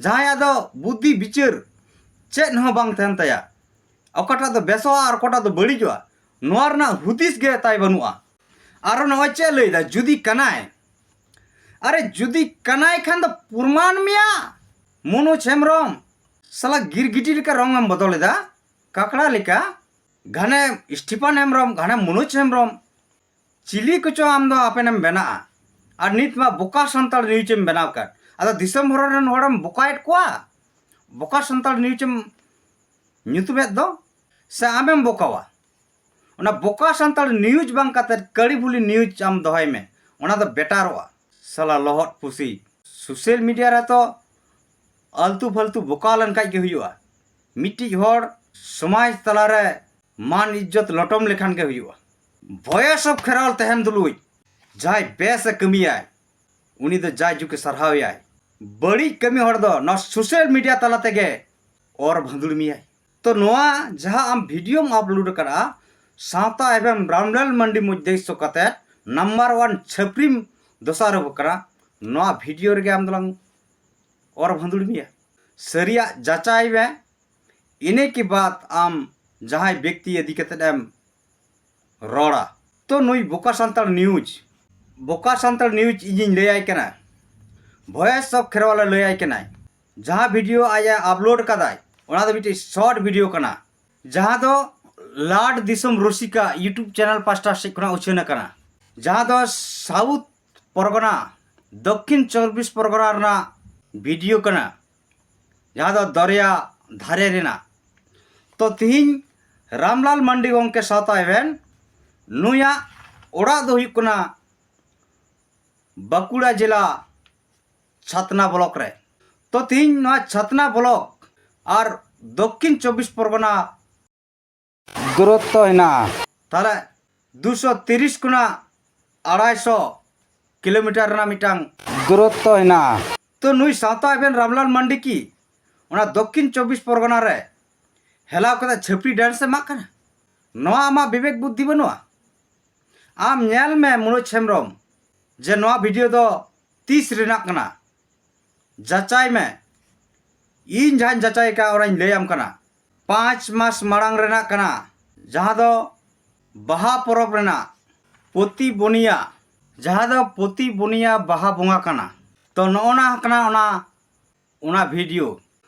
ᱡᱟᱦᱟᱸᱭᱟᱜ ᱫᱚ ᱵᱩᱫᱽᱫᱷᱤ ᱵᱤᱪᱟᱹᱨ ᱪᱮᱫ ᱦᱚᱸ ᱵᱟᱝ ᱛᱟᱦᱮᱱ ᱛᱟᱭᱟ, ᱚᱠᱟᱴᱟᱜ ᱫᱚ ᱵᱮᱥᱚᱜᱼᱟ ᱟᱨ ᱚᱠᱟᱴᱟᱜ ᱫᱚ ᱵᱟᱹᱲᱤᱡᱚᱜᱼᱟ, ᱱᱚᱣᱟ ᱨᱮᱱᱟᱜ ᱦᱩᱫᱤᱥ ᱜᱮ ᱛᱟᱭ ᱵᱟᱹᱱᱩᱜᱼᱟ᱾ ᱟᱨᱚ ᱱᱚᱜᱼᱚᱭ ᱪᱮᱫ ᱞᱟᱹᱭᱫᱟ, ᱡᱩᱫᱤ ᱠᱟᱱᱟᱭ, ᱟᱨᱮ ᱡᱩᱫᱤ ᱠᱟᱱᱟᱭ ᱠᱷᱟᱱ ᱫᱚ ᱯᱨᱚᱢᱟᱱ ᱢᱮᱭᱟ᱾ ᱢᱚᱱᱳᱡᱽ ᱦᱮᱢᱵᱨᱚᱢ ᱥᱟᱞᱟ ᱜᱤᱨᱜᱤᱴᱤ ᱞᱮᱠᱟ ᱨᱚᱝ ᱮᱢ ᱵᱚᱫᱚᱞ ᱮᱫᱟ, ᱠᱟᱠᱲᱟ ᱞᱮᱠᱟ, ᱜᱷᱟᱱᱮ ᱥᱴᱤᱯᱷᱟᱱ ᱦᱮᱢᱵᱨᱚᱢ, ᱜᱷᱟᱱᱮ ᱢᱚᱱᱳᱡᱽ ᱦᱮᱢᱵᱨᱚᱢ, ᱪᱤᱞᱤ ᱠᱚᱪᱚ ᱟᱢ ᱫᱚ ᱦᱟᱯᱮᱱᱮᱢ ᱵᱮᱱᱟᱜᱼᱟ᱾ ᱟᱨ ᱱᱤᱛ ᱢᱟ ᱵᱚᱠᱟ ᱥᱟᱱᱛᱟᱲ ᱱᱤᱭᱩᱡᱽ ᱮᱢ ᱵᱮᱱᱟᱣ ᱠᱟᱫ, ᱟᱫᱚ ᱫᱤᱥᱚᱢ ᱦᱚᱲ ᱨᱮᱱ ᱦᱚᱲᱮᱢ ᱵᱚᱠᱟᱭᱮᱫ ᱠᱚᱣᱟ, ᱵᱚᱠᱟ ᱥᱟᱱᱛᱟᱲ ᱱᱤᱭᱩᱡᱽ ᱮᱢ ᱧᱩᱛᱩᱢᱮᱫ ᱫᱚ, ᱥᱮ ᱟᱢᱮᱢ ᱵᱚᱠᱟᱣᱟ? ᱚᱱᱟ ᱵᱚᱠᱟ ᱥᱟᱱᱛᱟᱲ ᱱᱤᱭᱩᱡᱽ ᱵᱟᱝ ᱠᱟᱛᱮᱫ ᱠᱟᱹᱲᱤ ᱵᱷᱩᱞᱤ ᱱᱤᱭᱩᱡᱽ ᱟᱢ ᱫᱚᱦᱚᱭ ᱢᱮ, ᱚᱱᱟ ᱫᱚ ᱵᱮᱴᱟᱨᱚᱜᱼᱟ᱾ ᱥᱟᱞᱟ ᱞᱚᱦᱚᱫ ᱯᱩᱥᱤ, ᱥᱳᱥᱟᱞ ᱢᱤᱰᱤᱭᱟ ᱨᱮ ᱛᱚ ᱟᱞᱛᱩ ᱯᱷᱟᱞᱛᱩ ᱵᱚᱠᱟ ᱞᱮᱱᱠᱷᱟᱡ ᱜᱮ ᱦᱩᱭᱩᱜᱼᱟ᱾ ᱢᱤᱫᱴᱤᱡ ᱦᱚᱲ ᱥᱚᱢᱟᱡᱽ ᱛᱟᱞᱟᱨᱮ ᱢᱟᱱ ᱤᱡᱽᱡᱚᱛ ᱞᱚᱴᱚᱢ ᱞᱮᱠᱷᱟᱱ ᱜᱮ ᱦᱩᱭᱩᱜᱼᱟ᱾ ᱵᱷᱚᱭᱮᱥ ᱚᱯᱷ ᱠᱷᱮᱨᱣᱟᱞ ᱛᱟᱦᱮᱱ ᱛᱩᱞᱩᱡ ᱡᱟᱦᱟᱸᱭ ᱵᱮᱥ ᱮ ᱠᱟᱹᱢᱤᱭᱟᱭ, ᱩᱱᱤ ᱫᱚ ᱡᱟᱭᱡᱩᱜᱽ ᱮ ᱥᱟᱨᱦᱟᱣᱮᱭᱟᱭ᱾ ᱵᱟᱹᱲᱤᱡ ᱠᱟᱹᱢᱤ ᱦᱚᱲ ᱫᱚ ᱱᱚᱣᱟ ᱥᱳᱥᱟᱞ ᱢᱤᱰᱤᱭᱟ ᱛᱟᱞᱟ ᱛᱮᱜᱮ ᱚᱨ ᱵᱷᱟᱸᱫᱩᱲ ᱢᱮᱭᱟᱭ᱾ ᱛᱚ ᱱᱚᱣᱟ ᱡᱟᱦᱟᱸ ᱟᱢ ᱵᱷᱤᱰᱤᱭᱳᱢ ᱟᱯᱞᱳᱰ ᱟᱠᱟᱫᱼᱟ, ᱥᱟᱶᱛᱟ ᱮᱵᱷᱮᱢ ᱨᱟᱢᱞᱟᱞ ᱢᱟᱱᱰᱤ ᱢᱚᱫᱽᱫᱷᱮ ᱥᱚ ᱠᱟᱛᱮ ᱱᱟᱢᱵᱟᱨ ᱳᱣᱟᱱ ᱪᱷᱟᱹᱯᱨᱤᱢ ᱫᱚᱥᱟᱨᱚᱜ ᱠᱟᱱᱟ, ᱱᱚᱣᱟ ᱵᱷᱤᱰᱤᱭᱳ ᱨᱮᱜᱮ ᱟᱢ ᱫᱚᱞᱟᱝ ᱚᱨ ᱵᱷᱟᱸᱫᱩᱲ ᱢᱮᱭᱟ᱾ ᱥᱟᱹᱨᱤᱭᱟᱜ ᱡᱟᱪᱟᱭ ᱢᱮ, ᱤᱱᱟᱹ ᱠᱮ ᱵᱟᱫ ᱟᱢ ᱡᱟᱦᱟᱸᱭ ᱵᱮᱠᱛᱤ ᱤᱫᱤ ᱠᱟᱛᱮᱫ ᱮᱢ ᱨᱚᱲᱟ᱾ ᱛᱚ ᱱᱩᱭ ᱵᱚᱠᱟ ᱥᱟᱱᱛᱟᱲ ᱱᱤᱭᱩᱡᱽ, ᱵᱚᱠᱟ ᱥᱟᱱᱛᱟᱲ ᱱᱤᱭᱩᱡᱽ ᱤᱧᱤᱧ ᱞᱟᱹᱭᱟᱭ ᱠᱟᱱᱟ, ᱵᱷᱚᱭᱮᱥ ᱚᱯᱷ ᱠᱷᱮᱨᱣᱟᱞᱮ ᱞᱟᱹᱭᱟᱭ ᱠᱟᱱᱟᱭ᱾ ᱡᱟᱦᱟᱸ ᱵᱷᱤᱰᱤᱭᱳ ᱟᱡ ᱮ ᱟᱯᱞᱳᱰ ᱠᱟᱫᱟᱭ, ᱚᱱᱟ ᱫᱚ ᱢᱤᱫᱴᱤᱡ ᱥᱚᱨᱴ ᱵᱷᱤᱰᱤᱭᱳ ᱠᱟᱱᱟ, ᱡᱟᱦᱟᱸ ᱫᱚ ᱞᱟᱰ ᱫᱤᱥᱚᱢ ᱨᱩᱥᱤᱠᱟ ᱤᱭᱩᱴᱩᱵᱽ ᱪᱮᱱᱮᱞ ᱯᱟᱥᱴᱟ ᱥᱮᱫ ᱠᱷᱚᱱᱟᱜ ᱩᱪᱷᱟᱹᱱ ᱟᱠᱟᱱᱟ, ᱡᱟᱦᱟᱸ ᱫᱚ ᱥᱟᱣᱩᱛᱷ ᱯᱚᱨᱜᱚᱱᱟ, ᱫᱚᱠᱠᱷᱤᱱ ᱪᱚᱵᱵᱤᱥ ᱯᱚᱨᱜᱚᱱᱟ ᱨᱮᱱᱟᱜ ᱵᱷᱤᱰᱤᱭᱳ ᱠᱟᱱᱟ, ᱡᱟᱦᱟᱸ ᱫᱚ ᱫᱚᱨᱭᱟ ᱫᱷᱟᱨᱮ ᱨᱮᱱᱟᱜ᱾ ᱛᱚ ᱛᱤᱦᱤᱧ ᱨᱟᱢᱞᱟᱞ ᱢᱟᱱᱰᱤ ᱜᱚᱢᱠᱮ ᱥᱟᱶᱛᱟ ᱮᱵᱷᱮᱱ, ᱱᱩᱭᱟᱜ ᱚᱲᱟᱜ ᱫᱚ ᱦᱩᱭᱩᱜ ᱠᱟᱱᱟ ᱵᱟᱸᱠᱩᱲᱟ ᱡᱮᱞᱟ ᱪᱷᱟᱛᱱᱟ ᱵᱞᱚᱠ ᱨᱮ᱾ ᱛᱚ ᱛᱤᱦᱤᱧ ᱱᱚᱣᱟ ᱪᱷᱟᱛᱱᱟ ᱵᱞᱚᱠ ᱟᱨ ᱫᱚᱠᱠᱷᱤᱱ ᱪᱚᱵᱵᱤᱥ ᱯᱚᱨᱜᱚᱱᱟ ᱫᱩᱨᱚᱛᱛᱚ ᱦᱮᱱᱟᱜᱼᱟ᱾ ᱛᱟᱦᱞᱮ ᱫᱩᱥᱚ ᱛᱤᱨᱤᱥ ᱠᱷᱚᱱᱟᱜ ᱟᱲᱟᱭᱥᱚ ᱠᱤᱞᱳᱢᱤᱴᱟᱨ ᱨᱮᱱᱟᱜ ᱢᱤᱫᱴᱟᱝ ᱫᱩᱨᱚᱛᱛᱚ ᱦᱮᱱᱟᱜᱼᱟ᱾ ᱛᱚ ᱱᱩᱭ ᱥᱟᱶᱛᱟ ᱮᱵᱷᱮᱱ ᱨᱟᱢᱞᱟᱞ ᱢᱟᱱᱰᱤ ᱠᱤ ᱚᱱᱟ ᱫᱚᱠᱠᱷᱤᱱ ᱪᱚᱵᱵᱤᱥ ᱯᱚᱨᱜᱚᱱᱟ ᱨᱮ ᱦᱮᱞᱟᱣ ᱠᱟᱛᱮ ᱪᱷᱟᱹᱯᱨᱤ ᱰᱮᱱᱥ ᱮ ᱮᱢᱟᱜ ᱠᱟᱱᱟ? ᱱᱚᱣᱟ ᱟᱢᱟᱜ ᱵᱤᱵᱮᱠ ᱵᱩᱫᱽᱫᱷᱤ ᱵᱟᱹᱱᱩᱜᱼᱟ? ᱟᱢ ᱧᱮᱞ ᱢᱮ ᱢᱚᱱᱳᱡᱽ ᱦᱮᱢᱵᱨᱚᱢ, ᱡᱮ ᱱᱚᱣᱟ ᱵᱷᱤᱰᱤᱭᱳ ᱫᱚ ᱛᱤᱥ ᱨᱮᱱᱟᱜ ᱠᱟᱱᱟ, ᱡᱟᱪᱟᱭ ᱢᱮ᱾ ᱤᱧ ᱡᱟᱦᱟᱸᱧ ᱡᱟᱪᱟᱭ ᱟᱠᱟᱫ, ᱚᱱᱟᱧ ᱞᱟᱹᱭᱟᱢ ᱠᱟᱱᱟ᱾ ᱯᱟᱸᱪ ᱢᱟᱥ ᱢᱟᱲᱟᱝ ᱨᱮᱱᱟᱜ ᱠᱟᱱᱟ, ᱡᱟᱦᱟᱸ ᱫᱚ ᱵᱟᱦᱟ ᱯᱚᱨᱚᱵᱽ ᱨᱮᱱᱟᱜ ᱯᱚᱛᱤ ᱵᱚᱱᱤᱭᱟ, ᱡᱟᱦᱟᱸ ᱫᱚ ᱯᱚᱛᱤ ᱵᱚᱱᱤᱭᱟ ᱵᱟᱦᱟ ᱵᱚᱸᱜᱟ ᱠᱟᱱᱟ᱾ ᱛᱚ ᱱᱚᱜᱼᱚ ᱱᱟ ᱠᱟᱱᱟ ᱚᱱᱟ, ᱚᱱᱟ ᱵᱷᱤᱰᱤᱭᱳ᱾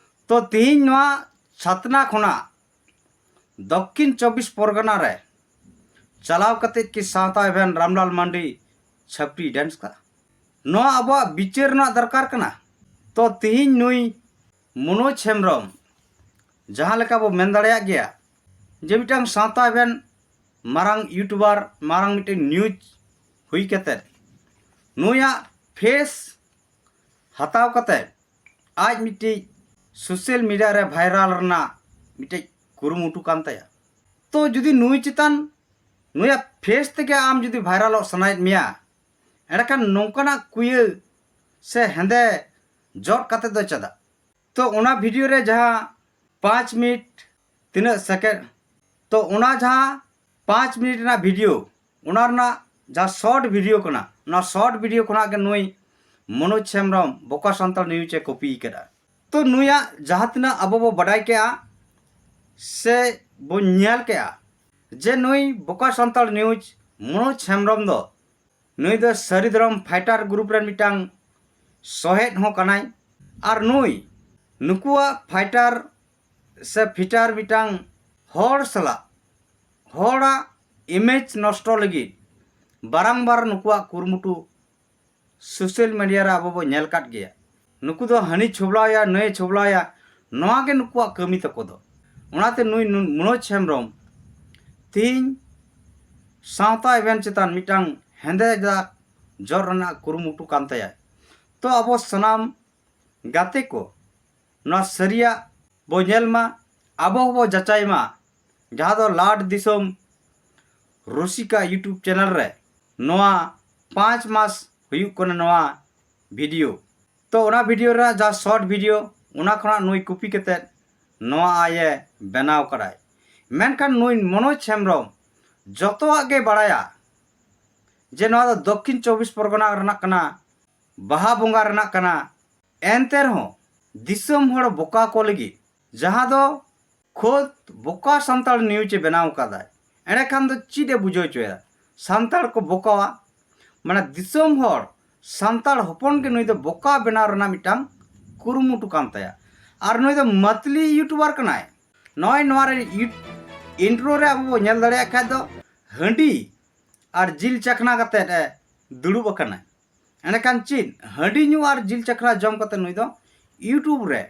ᱛᱚ ᱛᱤᱦᱤᱧ ᱱᱚᱣᱟ ᱪᱷᱟᱛᱱᱟ ᱠᱷᱚᱱᱟᱜ ᱫᱚᱠᱠᱷᱤᱱ ᱪᱚᱵᱵᱤᱥ ᱯᱚᱨᱜᱚᱱᱟ ᱨᱮ ᱪᱟᱞᱟᱣ ᱠᱟᱛᱮ ᱠᱤ ᱥᱟᱶᱛᱟ ᱮᱵᱷᱮᱱ ᱨᱟᱢᱞᱟᱞ ᱢᱟᱱᱰᱤ ᱪᱷᱟᱹᱯᱨᱤ ᱰᱮᱱᱥ ᱠᱟᱜᱼᱟ? ᱱᱚᱣᱟ ᱟᱵᱚᱣᱟᱜ ᱵᱤᱪᱟᱹᱨ ᱨᱮᱱᱟᱜ ᱫᱚᱨᱠᱟᱨ ᱠᱟᱱᱟ᱾ ᱛᱚ ᱛᱤᱦᱤᱧ ᱱᱩᱭ ᱢᱚᱱᱳᱡᱽ ᱦᱮᱢᱵᱨᱚᱢ, ᱡᱟᱦᱟᱸ ᱞᱮᱠᱟ ᱵᱚ ᱢᱮᱱ ᱫᱟᱲᱮᱭᱟᱜ ᱜᱮᱭᱟ ᱡᱮ ᱢᱤᱫᱴᱟᱝ ᱥᱟᱶᱛᱟ ᱮᱵᱷᱮᱱ ᱢᱟᱨᱟᱝ ᱭᱩᱴᱩᱵᱟᱨ, ᱢᱟᱨᱟᱝ ᱢᱤᱫᱴᱮᱱ ᱱᱤᱭᱩᱡᱽ ᱦᱩᱭ ᱠᱟᱛᱮ ᱱᱩᱭᱟᱜ ᱯᱷᱮᱥ ᱦᱟᱛᱟᱣ ᱠᱟᱛᱮ ᱟᱡ ᱢᱤᱫᱴᱤᱡ ᱥᱳᱥᱟᱞ ᱢᱤᱰᱤᱭᱟ ᱨᱮ ᱵᱷᱟᱭᱨᱟᱞ ᱨᱮᱱᱟᱜ ᱢᱤᱫᱴᱤᱡ ᱠᱩᱨᱩᱢᱩᱴᱩ ᱠᱟᱱ ᱛᱟᱭᱟ᱾ ᱛᱚ ᱡᱩᱫᱤ ᱱᱩᱭ ᱪᱮᱛᱟᱱ, ᱱᱩᱭᱟᱜ ᱯᱷᱮᱥ ᱛᱮᱜᱮ ᱟᱢ ᱡᱩᱫᱤ ᱵᱷᱟᱭᱨᱟᱞᱚᱜ ᱥᱟᱱᱟᱭᱮᱫ ᱢᱮᱭᱟ, ᱮᱸᱰᱮᱠᱷᱟᱱ ᱱᱚᱝᱠᱟᱱᱟᱜ ᱠᱩᱭᱟᱹ ᱥᱮ ᱦᱮᱸᱫᱮ ᱡᱚᱫ ᱠᱟᱛᱮ ᱫᱚ ᱪᱮᱫᱟᱜ? ᱛᱚ ᱚᱱᱟ ᱵᱷᱤᱰᱤᱭᱳ ᱨᱮ ᱡᱟᱦᱟᱸ ᱯᱟᱸᱪ ᱢᱤᱱᱤᱴ ᱛᱤᱱᱟᱹᱜ ᱥᱮᱠᱮᱱᱰ, ᱛᱚ ᱚᱱᱟ ᱡᱟᱦᱟᱸ ᱯᱟᱸᱪ ᱢᱤᱱᱤᱴ ᱨᱮᱱᱟᱜ ᱵᱷᱤᱰᱤᱭᱳ, ᱚᱱᱟ ᱨᱮᱱᱟᱜ ᱡᱟᱦᱟᱸ ᱥᱚᱨᱴ ᱵᱷᱤᱰᱤᱭᱳ ᱠᱟᱱᱟ, ᱚᱱᱟ ᱥᱚᱨᱴ ᱵᱷᱤᱰᱤᱭᱳ ᱠᱷᱚᱱᱟᱜ ᱜᱮ ᱱᱩᱭ ᱢᱚᱱᱳᱡᱽ ᱦᱮᱢᱵᱨᱚᱢ ᱵᱚᱠᱟ ᱥᱟᱱᱛᱟᱲ ᱱᱤᱭᱩᱡᱽ ᱮ ᱠᱚᱯᱤ ᱠᱟᱫᱟ᱾ ᱛᱚ ᱱᱩᱭᱟᱜ ᱡᱟᱦᱟᱸ ᱛᱤᱱᱟᱹᱜ ᱟᱵᱚ ᱵᱚ ᱵᱟᱰᱟᱭ ᱠᱮᱜᱼᱟ ᱥᱮ ᱵᱚᱱ ᱧᱮᱞ ᱠᱮᱜᱼᱟ ᱡᱮ ᱱᱩᱭ ᱵᱚᱠᱟ ᱥᱟᱱᱛᱟᱲ ᱱᱤᱭᱩᱡᱽ ᱢᱚᱱᱳᱡᱽ ᱦᱮᱢᱵᱨᱚᱢ ᱫᱚ, ᱱᱩᱭ ᱫᱚ ᱥᱟᱹᱨᱤ ᱫᱷᱚᱨᱚᱢ ᱯᱷᱟᱭᱴᱟᱨ ᱜᱨᱩᱯ ᱨᱮᱱ ᱢᱤᱫᱴᱟᱝ ᱥᱚᱦᱮᱫ ᱦᱚᱸ ᱠᱟᱱᱟᱭ᱾ ᱟᱨ ᱱᱩᱭ ᱱᱩᱠᱩᱣᱟᱜ ᱯᱷᱟᱭᱴᱟᱨ ᱥᱮ ᱯᱷᱤᱴᱟᱨ ᱢᱤᱫᱴᱟᱝ ᱦᱚᱲ ᱥᱟᱞᱟᱜ ᱦᱚᱲᱟᱜ ᱤᱢᱮᱡᱽ ᱱᱚᱥᱴᱚ ᱞᱟᱹᱜᱤᱫ ᱵᱟᱨᱟᱝᱵᱟᱨ ᱱᱩᱠᱩᱣᱟᱜ ᱠᱩᱨᱩᱢᱩᱴᱩ ᱥᱳᱥᱟᱞ ᱢᱤᱰᱤᱭᱟ ᱨᱮ ᱟᱵᱚ ᱵᱚ ᱧᱮᱞ ᱠᱟᱫ ᱜᱮᱭᱟ᱾ ᱱᱩᱠᱩ ᱫᱚ ᱦᱟᱹᱱᱤ ᱪᱷᱚᱵᱞᱟᱣᱭᱟ, ᱱᱟᱹᱭ ᱪᱷᱚᱵᱞᱟᱣᱭᱟ, ᱱᱚᱣᱟ ᱜᱮ ᱱᱩᱠᱩᱣᱟᱜ ᱠᱟᱹᱢᱤ ᱛᱟᱠᱚ ᱫᱚ᱾ ᱚᱱᱟᱛᱮ ᱱᱩᱭ ᱱᱩ-, ᱢᱚᱱᱳᱡᱽ ᱦᱮᱢᱵᱨᱚᱢ ᱛᱤᱦᱤᱧ ᱥᱟᱶᱛᱟ ᱮᱵᱷᱮᱱ ᱪᱮᱛᱟᱱ ᱢᱤᱫᱴᱟᱝ ᱦᱮᱸᱫᱮ ᱫᱟᱜᱽ ᱡᱚᱨ ᱨᱮᱱᱟᱜ ᱠᱩᱨᱩᱢᱩᱴᱩ ᱠᱟᱱ ᱛᱟᱭᱟ᱾ ᱛᱚ ᱟᱵᱚ ᱥᱟᱱᱟᱢ ᱜᱟᱛᱮ ᱠᱚ ᱱᱚᱣᱟ ᱥᱟᱹᱨᱤᱭᱟᱜ ᱵᱚ ᱧᱮᱞ ᱢᱟ, ᱟᱵᱚ ᱦᱚᱸᱵᱚ ᱡᱟᱪᱟᱭ ᱢᱟ᱾ ᱡᱟᱦᱟᱸ ᱫᱚ ᱞᱟᱴ ᱫᱤᱥᱚᱢ ᱨᱩᱥᱤᱠᱟ YouTube ᱪᱮᱱᱮᱞ ᱨᱮ ᱱᱚᱣᱟ ᱯᱟᱸᱪ ᱢᱟᱥ ᱦᱩᱭᱩᱜ ᱠᱟᱱᱟ ᱱᱚᱣᱟ ᱵᱷᱤᱰᱤᱭᱳ᱾ ᱛᱚ ᱚᱱᱟ ᱵᱷᱤᱰᱤᱭᱳ ᱨᱮᱱᱟᱜ ᱡᱟᱦᱟᱸ ᱥᱚᱨᱴ ᱵᱷᱤᱰᱤᱭᱳ, ᱚᱱᱟ ᱠᱷᱚᱱᱟᱜ ᱱᱩᱭ ᱠᱚᱯᱤ ᱠᱟᱛᱮᱫ ᱱᱚᱣᱟ ᱟᱡ ᱮ ᱵᱮᱱᱟᱣ ᱠᱟᱫᱟᱭ᱾ ᱢᱮᱱᱠᱷᱟᱱ ᱱᱩᱭ ᱢᱚᱱᱳᱡᱽ ᱦᱮᱢᱵᱨᱚᱢ ᱡᱚᱛᱚᱣᱟᱜ ᱜᱮ ᱵᱟᱲᱟᱭᱟ ᱡᱮ ᱱᱚᱣᱟ ᱫᱚ ᱫᱚᱠᱠᱷᱤᱱ ᱪᱚᱵᱵᱤᱥ ᱯᱚᱨᱜᱚᱱᱟ ᱨᱮᱱᱟᱜ ᱠᱟᱱᱟ, ᱵᱟᱦᱟ ᱵᱚᱸᱜᱟ ᱨᱮᱱᱟᱜ ᱠᱟᱱᱟ᱾ ᱮᱱᱛᱮ ᱨᱮᱦᱚᱸ ᱫᱤᱥᱚᱢ ᱦᱚᱲ ᱵᱚᱠᱟ ᱠᱚ ᱞᱟᱹᱜᱤᱫ ᱡᱟᱦᱟᱸ ᱫᱚ ᱠᱷᱳᱫ ᱵᱚᱠᱟ ᱥᱟᱱᱛᱟᱲ ᱱᱤᱭᱩᱡᱽ ᱮ ᱵᱮᱱᱟᱣ ᱟᱠᱟᱫᱟᱭ, ᱮᱸᱰᱮᱠᱷᱟᱱ ᱫᱚ ᱪᱮᱫ ᱮ ᱵᱩᱡᱷᱟᱹᱣ ᱦᱚᱪᱚᱭᱟ? ᱥᱟᱱᱛᱟᱲ ᱠᱚ ᱵᱚᱠᱟᱣᱟ, ᱢᱟᱱᱮ ᱫᱤᱥᱚᱢ ᱦᱚᱲ ᱥᱟᱱᱛᱟᱲ ᱦᱚᱯᱚᱱ ᱜᱮ ᱱᱩᱭ ᱫᱚ ᱵᱚᱠᱟ ᱵᱮᱱᱟᱣ ᱨᱮᱱᱟᱜ ᱢᱤᱫᱴᱟᱝ ᱠᱩᱨᱩᱢᱩᱴᱩ ᱠᱟᱱ ᱛᱟᱭᱟ᱾ ᱟᱨ ᱱᱩᱭ ᱫᱚ ᱢᱟᱛᱞᱤ ᱤᱭᱩᱴᱩᱵᱟᱨ ᱠᱟᱱᱟᱭ᱾ ᱱᱚᱜᱼᱚᱭ ᱱᱚᱣᱟ ᱨᱮ ᱤᱭᱩ-, ᱤᱱᱴᱨᱳ ᱨᱮ ᱟᱵᱚ ᱵᱚ ᱧᱮᱞ ᱫᱟᱲᱮᱭᱟᱜ ᱠᱷᱟᱡ ᱫᱚ ᱦᱟᱺᱰᱤ ᱟᱨ ᱡᱤᱞ ᱪᱟᱠᱷᱱᱟ ᱠᱟᱛᱮᱫ ᱮ ᱫᱩᱲᱩᱵ ᱟᱠᱟᱱᱟᱭ᱾ ᱮᱸᱰᱮᱠᱷᱟᱱ ᱪᱮᱫ ᱦᱟᱺᱰᱤ ᱧᱩ ᱟᱨ ᱡᱤᱞ ᱪᱟᱠᱷᱱᱟ ᱡᱚᱢ ᱠᱟᱛᱮ ᱱᱩᱭ ᱫᱚ YouTube ᱨᱮ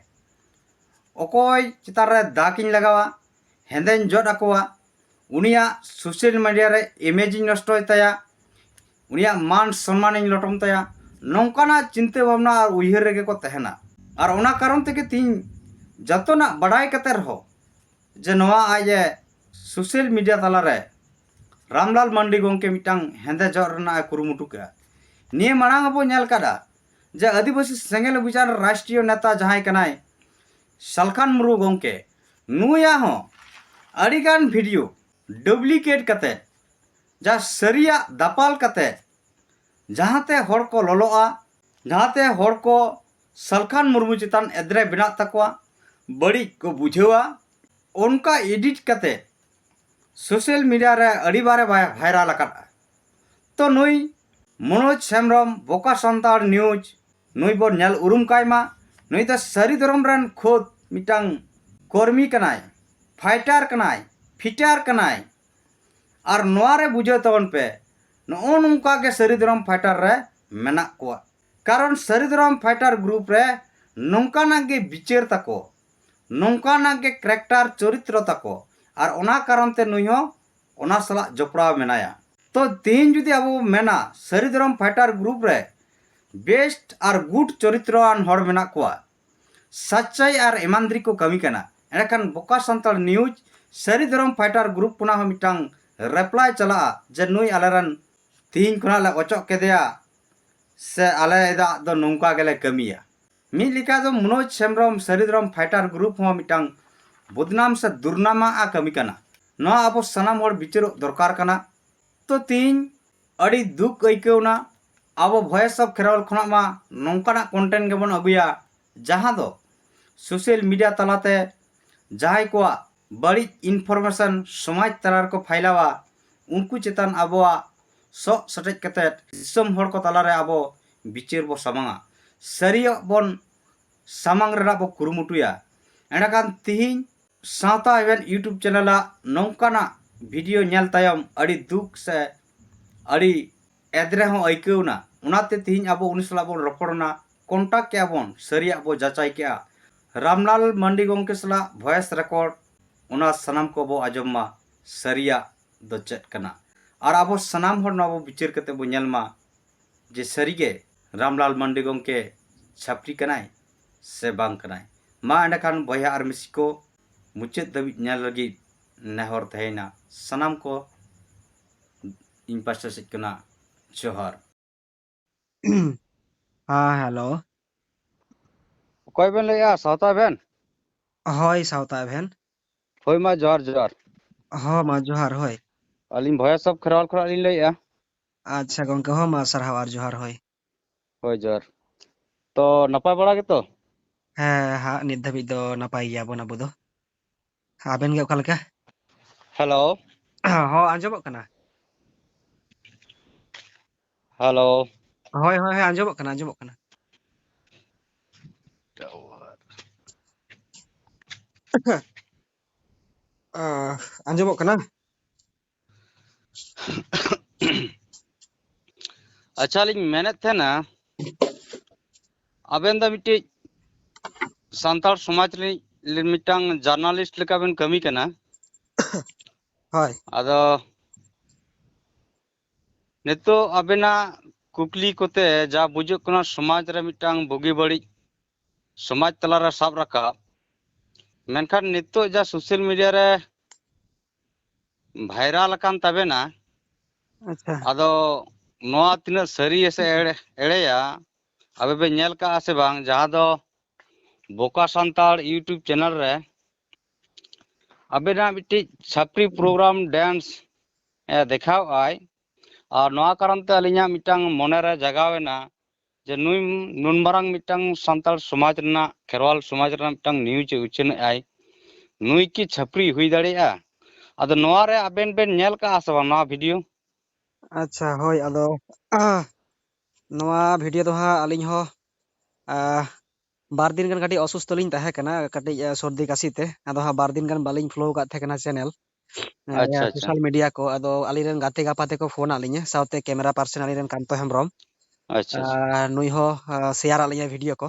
ᱚᱠᱚᱭ ᱪᱮᱛᱟᱱ ᱨᱮ ᱫᱟᱜᱽ ᱤᱧ ᱞᱟᱜᱟᱣᱟ, ᱦᱮᱸᱫᱮᱧ ᱡᱚᱫ ᱟᱠᱚᱣᱟ, ᱩᱱᱤᱭᱟᱜ ᱥᱳᱥᱟᱞ ᱢᱤᱰᱤᱭᱟ ᱨᱮ ᱤᱢᱮᱡᱽ ᱤᱧ ᱱᱚᱥᱴᱚᱭ ᱛᱟᱭᱟ, ᱩᱱᱤᱭᱟᱜ ᱢᱟᱱ ᱥᱚᱱᱢᱟᱱᱤᱧ ᱞᱚᱴᱚᱢ ᱛᱟᱭᱟ, ᱱᱚᱝᱠᱟᱱᱟᱜ ᱪᱤᱱᱛᱟᱹ ᱵᱷᱟᱵᱽᱱᱟ ᱟᱨ ᱩᱭᱦᱟᱹᱨ ᱨᱮᱜᱮ ᱠᱚ ᱛᱟᱦᱮᱱᱟ᱾ ᱟᱨ ᱚᱱᱟ ᱠᱟᱨᱚᱱ ᱛᱮᱜᱮ ᱛᱤᱦᱤᱧ ᱡᱚᱛᱚᱱᱟᱜ ᱵᱟᱰᱟᱭ ᱠᱟᱛᱮ ᱨᱮᱦᱚᱸ ᱡᱮ ᱱᱚᱣᱟ ᱟᱡ ᱮ ᱥᱳᱥᱟᱞ ᱢᱤᱰᱤᱭᱟ ᱛᱟᱞᱟᱨᱮ ᱨᱟᱢᱞᱟᱞ ᱢᱟᱱᱰᱤ ᱜᱚᱢᱠᱮ ᱢᱤᱫᱴᱟᱝ ᱦᱮᱸᱫᱮ ᱡᱚᱜ ᱨᱮᱱᱟᱜ ᱮ ᱠᱩᱨᱩᱢᱩᱴᱩ ᱠᱮᱜᱼᱟ᱾ ᱱᱤᱭᱟᱹ ᱢᱟᱲᱟᱝ ᱦᱚᱸᱵᱚ ᱧᱮᱞ ᱠᱟᱫᱟ ᱡᱮ ᱟᱹᱫᱤᱵᱟᱹᱥᱤ ᱥᱮᱸᱜᱮᱞ ᱚᱵᱷᱤᱡᱟᱱ ᱨᱟᱥᱴᱨᱤᱭᱚ ᱱᱮᱛᱟ ᱡᱟᱦᱟᱸᱭ ᱠᱟᱱᱟᱭ ᱥᱟᱞᱠᱷᱟᱱ ᱢᱩᱨᱢᱩ ᱜᱚᱢᱠᱮ, ᱱᱩᱭᱟᱜ ᱦᱚᱸ ᱟᱹᱰᱤᱜᱟᱱ video duplicate ᱠᱟᱛᱮ ᱡᱟ ᱥᱟᱹᱨᱤᱭᱟᱜ ᱫᱟᱯᱟᱞ ᱠᱟᱛᱮ ᱡᱟᱦᱟᱸᱛᱮ ᱦᱚᱲ ᱠᱚ ᱞᱚᱞᱚᱜᱼᱟ, ᱡᱟᱦᱟᱸᱛᱮ ᱦᱚᱲ ᱠᱚ ᱥᱟᱞᱠᱷᱟᱱ ᱢᱩᱨᱢᱩ ᱪᱮᱛᱟᱱ ᱮᱫᱽᱨᱮ ᱵᱮᱱᱟᱜ ᱛᱟᱠᱚᱣᱟ, ᱵᱟᱹᱲᱤᱡ ᱠᱚ ᱵᱩᱡᱷᱟᱹᱣᱟ, ᱚᱱᱠᱟ edit ᱠᱟᱛᱮ social media ᱨᱮ ᱟᱹᱰᱤ ᱵᱟᱨᱮ ᱵᱷᱟᱭ-, viral ᱟᱠᱟᱫᱼᱟ᱾ ᱛᱚ ᱱᱩᱭ ᱢᱚᱱᱳᱡᱽ ᱦᱮᱢᱵᱨᱚᱢ, ᱵᱚᱠᱟ ᱥᱟᱱᱛᱟᱲ news, ᱱᱩᱭ ᱵᱚᱱ ᱧᱮᱞ ᱩᱨᱩᱢ ᱠᱟᱭ ᱢᱟ᱾ ᱱᱩᱭ ᱫᱚ ᱥᱟᱹᱨᱤ ᱫᱷᱚᱨᱚᱢ ᱨᱮᱱ ᱠᱷᱩᱫ ᱢᱤᱫᱴᱟᱝ ᱠᱚᱨᱢᱤ ᱠᱟᱱᱟᱭ, fighter ᱠᱟᱱᱟᱭ, fighter ᱠᱟᱱᱟᱭ᱾ ᱟᱨ ᱱᱚᱣᱟ ᱨᱮ ᱵᱩᱡᱷᱟᱹᱣ ᱛᱟᱵᱚᱱ ᱯᱮ, ᱱᱚᱜᱼᱚ ᱱᱚᱝᱠᱟ ᱜᱮ ᱥᱟᱹᱨᱤ ᱫᱷᱚᱨᱚᱢ fighter ᱨᱮ ᱢᱮᱱᱟᱜ ᱠᱚᱣᱟ᱾ ᱠᱟᱨᱚᱱ ᱥᱟᱹᱨᱤ ᱫᱷᱚᱨᱚᱢ fighter group ᱨᱮ ᱱᱚᱝᱠᱟᱱᱟᱜ ᱜᱮ ᱵᱤᱪᱟᱹᱨ ᱛᱟᱠᱚ, ᱱᱚᱝᱠᱟᱱᱟᱜ ᱜᱮ character ᱪᱚᱨᱤᱛᱨᱚ ᱛᱟᱠᱚ, ᱟᱨ ᱚᱱᱟ ᱠᱟᱨᱚᱱ ᱛᱮ ᱱᱩᱭ ᱦᱚᱸ ᱚᱱᱟ ᱥᱟᱞᱟᱜ ᱡᱚᱯᱲᱟᱣ ᱢᱮᱱᱟᱭᱟ᱾ ᱛᱚ ᱛᱮᱦᱮᱧ ᱡᱩᱫᱤ ᱟᱵᱚ ᱵᱚ ᱢᱮᱱᱟ ᱥᱟᱹᱨᱤ ᱫᱷᱚᱨᱚᱢ fighter group ᱨᱮ best ᱟᱨ good ᱪᱚᱨᱤᱛᱨᱚᱣᱟᱱ ᱦᱚᱲ ᱢᱮᱱᱟᱜ ᱠᱚᱣᱟ, ᱥᱟᱪᱪᱟᱭ ᱟᱨ ᱤᱢᱟᱱᱫᱟᱨᱤ ᱠᱚ ᱠᱟᱹᱢᱤ ᱠᱟᱱᱟ, ᱮᱸᱰᱮᱠᱷᱟᱱ ᱵᱚᱠᱟ ᱥᱟᱱᱛᱟᱲ news ᱥᱟᱹᱨᱤ ᱫᱷᱚᱨᱚᱢ fighter group ᱠᱷᱚᱱᱟᱜ ᱦᱚᱸ ᱢᱤᱫᱴᱟᱝ reply ᱪᱟᱞᱟᱜᱼᱟ ᱡᱮ ᱱᱩᱭ ᱟᱞᱮᱨᱮᱱ ᱛᱮᱦᱮᱧ ᱠᱷᱚᱱᱟᱜ ᱞᱮ ᱚᱪᱚᱜ ᱠᱮᱫᱮᱭᱟ, ᱥᱮ ᱟᱞᱮ ᱮᱫᱟᱜ ᱫᱚ ᱱᱚᱝᱠᱟ ᱜᱮᱞᱮ ᱠᱟᱹᱢᱤᱭᱟ᱾ ᱢᱤᱫ ᱞᱮᱠᱟ ᱫᱚ ᱢᱚᱱᱳᱡᱽ ᱦᱮᱢᱵᱨᱚᱢ ᱥᱟᱹᱨᱤ ᱫᱷᱚᱨᱚᱢ fighter group ᱦᱚᱸ ᱢᱤᱫᱴᱟᱝ ᱵᱚᱫᱱᱟᱢ ᱥᱮ ᱫᱩᱨᱱᱟᱢᱟᱜ ᱠᱟᱹᱢᱤ ᱠᱟᱱᱟ᱾ ᱱᱚᱣᱟ ᱟᱵᱚ ᱥᱟᱱᱟᱢ ᱦᱚᱲ ᱵᱤᱪᱟᱹᱨᱚᱜ ᱫᱚᱨᱠᱟᱨ ᱠᱟᱱᱟ᱾ ᱛᱚ ᱛᱤᱦᱤᱧ ᱟᱹᱰᱤ ᱫᱩᱠ ᱟᱹᱭᱠᱟᱹᱣᱱᱟ᱾ ᱟᱵᱚ Voice of Kherwal ᱠᱷᱚᱱᱟᱜ ᱢᱟ ᱱᱚᱝᱠᱟᱱᱟᱜ content ᱜᱮᱵᱚᱱ ᱟᱹᱜᱩᱭᱟ, ᱡᱟᱦᱟᱸ ᱫᱚ social media ᱛᱟᱞᱟᱛᱮ ᱡᱟᱦᱟᱸᱭ ᱠᱚᱣᱟᱜ ᱵᱟᱹᱲᱤᱡ information ᱥᱚᱢᱟᱡᱽ ᱛᱟᱞᱟ ᱨᱮᱠᱚ ᱯᱷᱟᱭᱞᱟᱣᱟ, ᱩᱱᱠᱩ ᱪᱮᱛᱟᱱ ᱟᱵᱚᱣᱟᱜ ᱥᱚᱜ ᱥᱮᱴᱮᱡ ᱠᱟᱛᱮᱫ ᱫᱤᱥᱚᱢ ᱦᱚᱲ ᱠᱚ ᱛᱟᱞᱟᱨᱮ ᱟᱵᱚ ᱵᱤᱪᱟᱹᱨ ᱵᱚ ᱥᱟᱢᱟᱝᱟ, ᱥᱟᱹᱨᱤᱭᱟᱜ ᱵᱚᱱ ᱥᱟᱢᱟᱝ ᱨᱮᱱᱟᱜ ᱵᱚ ᱠᱩᱨᱩᱢᱩᱴᱩᱭᱟ᱾ ᱮᱸᱰᱮᱠᱷᱟᱱ ᱛᱤᱦᱤᱧ ᱥᱟᱶᱛᱟ ᱮᱵᱷᱮᱱ YouTube channel ᱟᱜ ᱱᱚᱝᱠᱟᱱᱟᱜ video ᱧᱮᱞ ᱛᱟᱭᱚᱢ ᱟᱹᱰᱤ ᱫᱩᱠ ᱥᱮ ᱟᱹᱰᱤ ᱮᱫᱽᱨᱮ ᱦᱚᱸ ᱟᱹᱭᱠᱟᱹᱣ ᱮᱱᱟ᱾ ᱚᱱᱟᱛᱮ ᱛᱤᱦᱤᱧ ᱟᱵᱚ ᱩᱱᱤ ᱥᱟᱞᱟᱜ ᱵᱚᱱ ᱨᱚᱯᱚᱲ ᱮᱱᱟ, contact ᱠᱮᱜᱼᱟ ᱵᱚᱱ, ᱥᱟᱹᱨᱤᱭᱟᱜ ᱵᱚ ᱡᱟᱪᱟᱭ ᱠᱮᱜᱼᱟ᱾ ᱨᱟᱢᱞᱟᱞ ᱢᱟᱱᱰᱤ ᱜᱚᱢᱠᱮ ᱥᱟᱞᱟᱜ voice record, ᱚᱱᱟ ᱥᱟᱱᱟᱢ ᱠᱚᱵᱚ ᱟᱸᱡᱚᱢ ᱢᱟ, ᱥᱟᱹᱨᱤᱭᱟᱜ ᱫᱚ ᱪᱮᱫ ᱠᱟᱱᱟ᱾ ᱟᱨ ᱟᱵᱚ ᱥᱟᱱᱟᱢ ᱦᱚᱲ ᱱᱚᱣᱟ ᱵᱚ ᱵᱤᱪᱟᱹᱨ ᱠᱟᱛᱮ ᱵᱚ ᱧᱮᱞ ᱢᱟ ᱡᱮ ᱥᱟᱹᱨᱤᱜᱮ ᱨᱟᱢᱞᱟᱞ ᱢᱟᱱᱰᱤ ᱜᱚᱢᱠᱮ ᱪᱷᱟᱹᱯᱨᱤ ᱠᱟᱱᱟᱭ ᱥᱮ ᱵᱟᱝ ᱠᱟᱱᱟᱭ᱾ ᱢᱟ ᱮᱸᱰᱮᱠᱷᱟᱱ ᱵᱚᱭᱦᱟ ᱟᱨ ᱢᱤᱥᱤ ᱠᱚ, ᱢᱩᱪᱟᱹᱫ ᱫᱷᱟᱹᱵᱤᱡ ᱧᱮᱞ ᱞᱟᱹᱜᱤᱫ ᱱᱮᱦᱚᱨ ᱛᱟᱦᱮᱸᱭᱮᱱᱟ᱾ ᱥᱟᱱᱟᱢ ᱠᱚ ᱤᱧ ᱯᱟᱥᱴᱟ ᱥᱮᱫ ᱠᱷᱚᱱᱟᱜ ᱡᱚᱦᱟᱨ᱾ ᱦᱮᱸ, ᱦᱮᱞᱳ᱾ ᱚᱠᱚᱭ ᱵᱮᱱ ᱞᱟᱹᱭᱮᱜᱼᱟ? ᱥᱟᱶᱛᱟ ᱵᱮᱱ? ᱦᱳᱭ, ᱥᱟᱶᱛᱟ ᱵᱮᱱ᱾ ᱦᱳᱭ, ᱢᱟ ᱡᱚᱦᱟᱨ, ᱡᱚᱦᱟᱨ᱾ ᱦᱚᱸ, ᱢᱟ ᱡᱚᱦᱟᱨ, ᱦᱳᱭ᱾ ᱟᱹᱞᱤᱧ ᱵᱷᱚᱭᱮᱥ ᱚᱯᱷ ᱠᱷᱮᱨᱣᱟᱞ ᱠᱷᱚᱱᱟᱜ ᱞᱤᱧ ᱞᱟᱹᱭᱮᱜᱼᱟ᱾ ᱟᱪᱪᱷᱟ, ᱜᱚᱝᱠᱮ, ᱦᱚᱸ, ᱢᱟ ᱥᱟᱨᱦᱟᱣ ᱟᱨ ᱡᱚᱦᱟᱨ, ᱦᱳᱭ᱾ ᱦᱳᱭ, ᱡᱚᱦᱟᱨ᱾ ᱛᱚ, ᱱᱟᱯᱟᱭ ᱵᱟᱲᱟ ᱜᱮᱛᱚ? ᱦᱮᱸ, ᱦᱟᱸᱜ, ᱱᱤᱛ ᱫᱷᱟᱹᱵᱤᱡ ᱫᱚ ᱱᱟᱯᱟᱭ ᱜᱮᱭᱟᱵᱚᱱ ᱟᱵᱚ ᱫᱚ᱾ ᱟᱵᱮᱱ ᱜᱮ ᱚᱠᱟ ᱞᱮᱠᱟ? ᱦᱮᱞᱳ᱾ ᱦᱚᱸ, ᱟᱸᱡᱚᱢᱚᱜ ᱠᱟᱱᱟ᱾ ᱦᱮᱞᱳ᱾ ᱦᱳᱭ, ᱦᱳᱭ, ᱦᱳᱭ, ᱟᱸᱡᱚᱢᱚᱜ ᱠᱟᱱᱟ, ᱟᱸᱡᱚᱢᱚᱜ ᱠᱟᱱᱟ᱾ ᱟᱸ, ᱟᱸᱡᱚᱢᱚᱜ ᱠᱟᱱᱟ? ᱟᱪᱪᱷᱟ, ᱞᱤᱧ ᱢᱮᱱᱮᱫ ᱛᱟᱦᱮᱱᱟ, ᱟᱵᱮᱱ ᱫᱚ ᱢᱤᱫᱴᱤᱡ ᱥᱟᱱᱛᱟᱲ ᱥᱚᱢᱟᱡᱽ ᱨᱤᱱᱤᱡ ᱞᱮ-, ᱢᱤᱫᱴᱟᱝ ᱡᱟᱨᱱᱟᱞᱤᱥᱴ ᱞᱮᱠᱟ ᱵᱮᱱ ᱠᱟᱹᱢᱤ ᱠᱟᱱᱟ᱾ ᱦᱳᱭ᱾ ᱟᱫᱚ ᱱᱤᱛᱚᱜ ᱟᱵᱮᱱᱟᱜ ᱠᱩᱠᱞᱤ ᱠᱚᱛᱮ ᱡᱟ ᱵᱩᱡᱩᱜ ᱠᱟᱱᱟ, ᱥᱚᱢᱟᱡᱽ ᱨᱮ ᱢᱤᱫᱴᱟᱝ ᱵᱩᱜᱤ ᱵᱟᱹᱲᱤᱡ ᱥᱚᱢᱟᱡᱽ ᱛᱟᱞᱟᱨᱮ ᱥᱟᱵ ᱨᱟᱠᱟᱵ, ᱢᱮᱱᱠᱷᱟᱱ ᱱᱤᱛᱚᱜ ᱡᱟ ᱥᱳᱥᱟᱞ ᱢᱤᱰᱤᱭᱟ ᱨᱮ ᱵᱷᱟᱭᱨᱟᱞ ᱟᱠᱟᱱ ᱛᱟᱵᱮᱱᱟ, ᱟᱪᱪᱷᱟ᱾ ᱟᱫᱚ ᱱᱚᱣᱟ ᱛᱤᱱᱟᱹᱜ ᱥᱟᱹᱨᱤᱭᱟ ᱥᱮ ᱮᱲᱮ-, ᱮᱲᱮᱭᱟ, ᱟᱵᱮ ᱵᱮᱱ ᱧᱮᱞ ᱠᱟᱜᱼᱟ ᱥᱮ ᱵᱟᱝ? ᱡᱟᱦᱟᱸ ᱫᱚ ᱵᱚᱠᱟ ᱥᱟᱱᱛᱟᱲ YouTube ᱪᱮᱱᱮᱞ ᱨᱮ ᱟᱵᱮᱱᱟᱜ ᱢᱤᱫᱴᱤᱡ ᱪᱷᱟᱯᱨᱤ ᱯᱨᱳᱜᱨᱟᱢ ᱰᱮᱱᱥ, ᱮ, ᱫᱮᱠᱷᱟᱣ ᱟᱭ, ᱟᱨ ᱱᱚᱣᱟ ᱠᱟᱨᱚᱱ ᱛᱮ ᱟᱹᱞᱤᱧᱟᱜ ᱢᱤᱫᱴᱟᱝ ᱢᱚᱱᱮ ᱨᱮ ᱡᱟᱜᱟᱣ ᱮᱱᱟ ᱡᱮ ᱱᱩᱭ ᱱᱩᱱ ᱢᱟᱨᱟᱝ ᱢᱤᱫᱴᱟᱝ ᱥᱟᱱᱛᱟᱲ ᱥᱚᱢᱟᱡᱽ ᱨᱮᱱᱟᱜ, ᱠᱷᱮᱨᱣᱟᱞ ᱥᱚᱢᱟᱡᱽ ᱨᱮᱱᱟᱜ ᱢᱤᱫᱴᱟᱝ ᱱᱤᱭᱩᱡᱽ ᱮ ᱩᱪᱷᱟᱹᱱᱮᱜᱼᱟᱭ, ᱱᱩᱭ ᱠᱤ ᱪᱷᱟᱹᱯᱨᱤ ᱦᱩᱭ ᱫᱟᱲᱮᱭᱟᱜᱼᱟ? ᱟᱫᱚ ᱱᱚᱣᱟ ᱨᱮ ᱟᱵᱮᱱ ᱵᱮᱱ ᱧᱮᱞ ᱠᱟᱜᱼᱟ ᱥᱮ ᱵᱟᱝ ᱱᱚᱣᱟ ᱵᱷᱤᱰᱤᱭᱳ? ᱟᱪᱪᱷᱟ, ᱦᱳᱭ, ᱟᱫᱚ, ᱟᱦ, ᱱᱚᱣᱟ ᱵᱷᱤᱰᱤᱭᱳ ᱫᱚ ᱦᱟᱸᱜ ᱟᱹᱞᱤᱧ ᱦᱚᱸ, ᱟᱦ, ᱵᱟᱨ ᱫᱤᱱ ᱜᱟᱱ ᱠᱟᱹᱴᱤᱡ ᱚᱥᱩᱥᱛᱷᱚ ᱞᱤᱧ ᱛᱟᱦᱮᱸ ᱠᱟᱱᱟ, ᱠᱟᱹᱴᱤᱡ, ᱟᱦ, ᱥᱚᱨᱫᱤ ᱠᱟᱥᱤ ᱛᱮ᱾ ᱟᱫᱚ ᱦᱟᱸᱜ ᱵᱟᱨ ᱫᱤᱱ ᱜᱟᱱ ᱵᱟᱹᱞᱤᱧ ᱯᱷᱳᱞᱳ ᱟᱠᱟᱫ ᱛᱟᱦᱮᱸ ᱠᱟᱱᱟ ᱪᱮᱱᱮᱞ, ᱟᱦ, ᱟᱪᱪᱷᱟ, ᱟᱪᱪᱷᱟ᱾ ᱥᱳᱥᱟᱞ ᱢᱤᱰᱤᱭᱟ ᱠᱚ᱾ ᱟᱫᱚ ᱟᱹᱞᱤᱧ ᱨᱮᱱ ᱜᱟᱛᱮ ᱜᱟᱯᱟᱛᱮ ᱠᱚ ᱯᱷᱳᱱ ᱟᱫ ᱞᱤᱧᱟ, ᱥᱟᱶᱛᱮ ᱠᱮᱢᱮᱨᱟ ᱯᱟᱨᱥᱚᱱ ᱟᱹᱞᱤᱧ ᱨᱮᱱ ᱠᱟᱱᱛᱚ ᱦᱮᱢᱵᱨᱚᱢ᱾ ᱟᱪᱪᱷᱟ, ᱟᱪᱪᱷᱟ᱾ ᱟᱨ ᱱᱩᱭ ᱦᱚᱸ, ᱟᱦ, ᱥᱮᱭᱟᱨ ᱟᱫ ᱞᱤᱧᱟ ᱵᱷᱤᱰᱤᱭᱳ ᱠᱚ᱾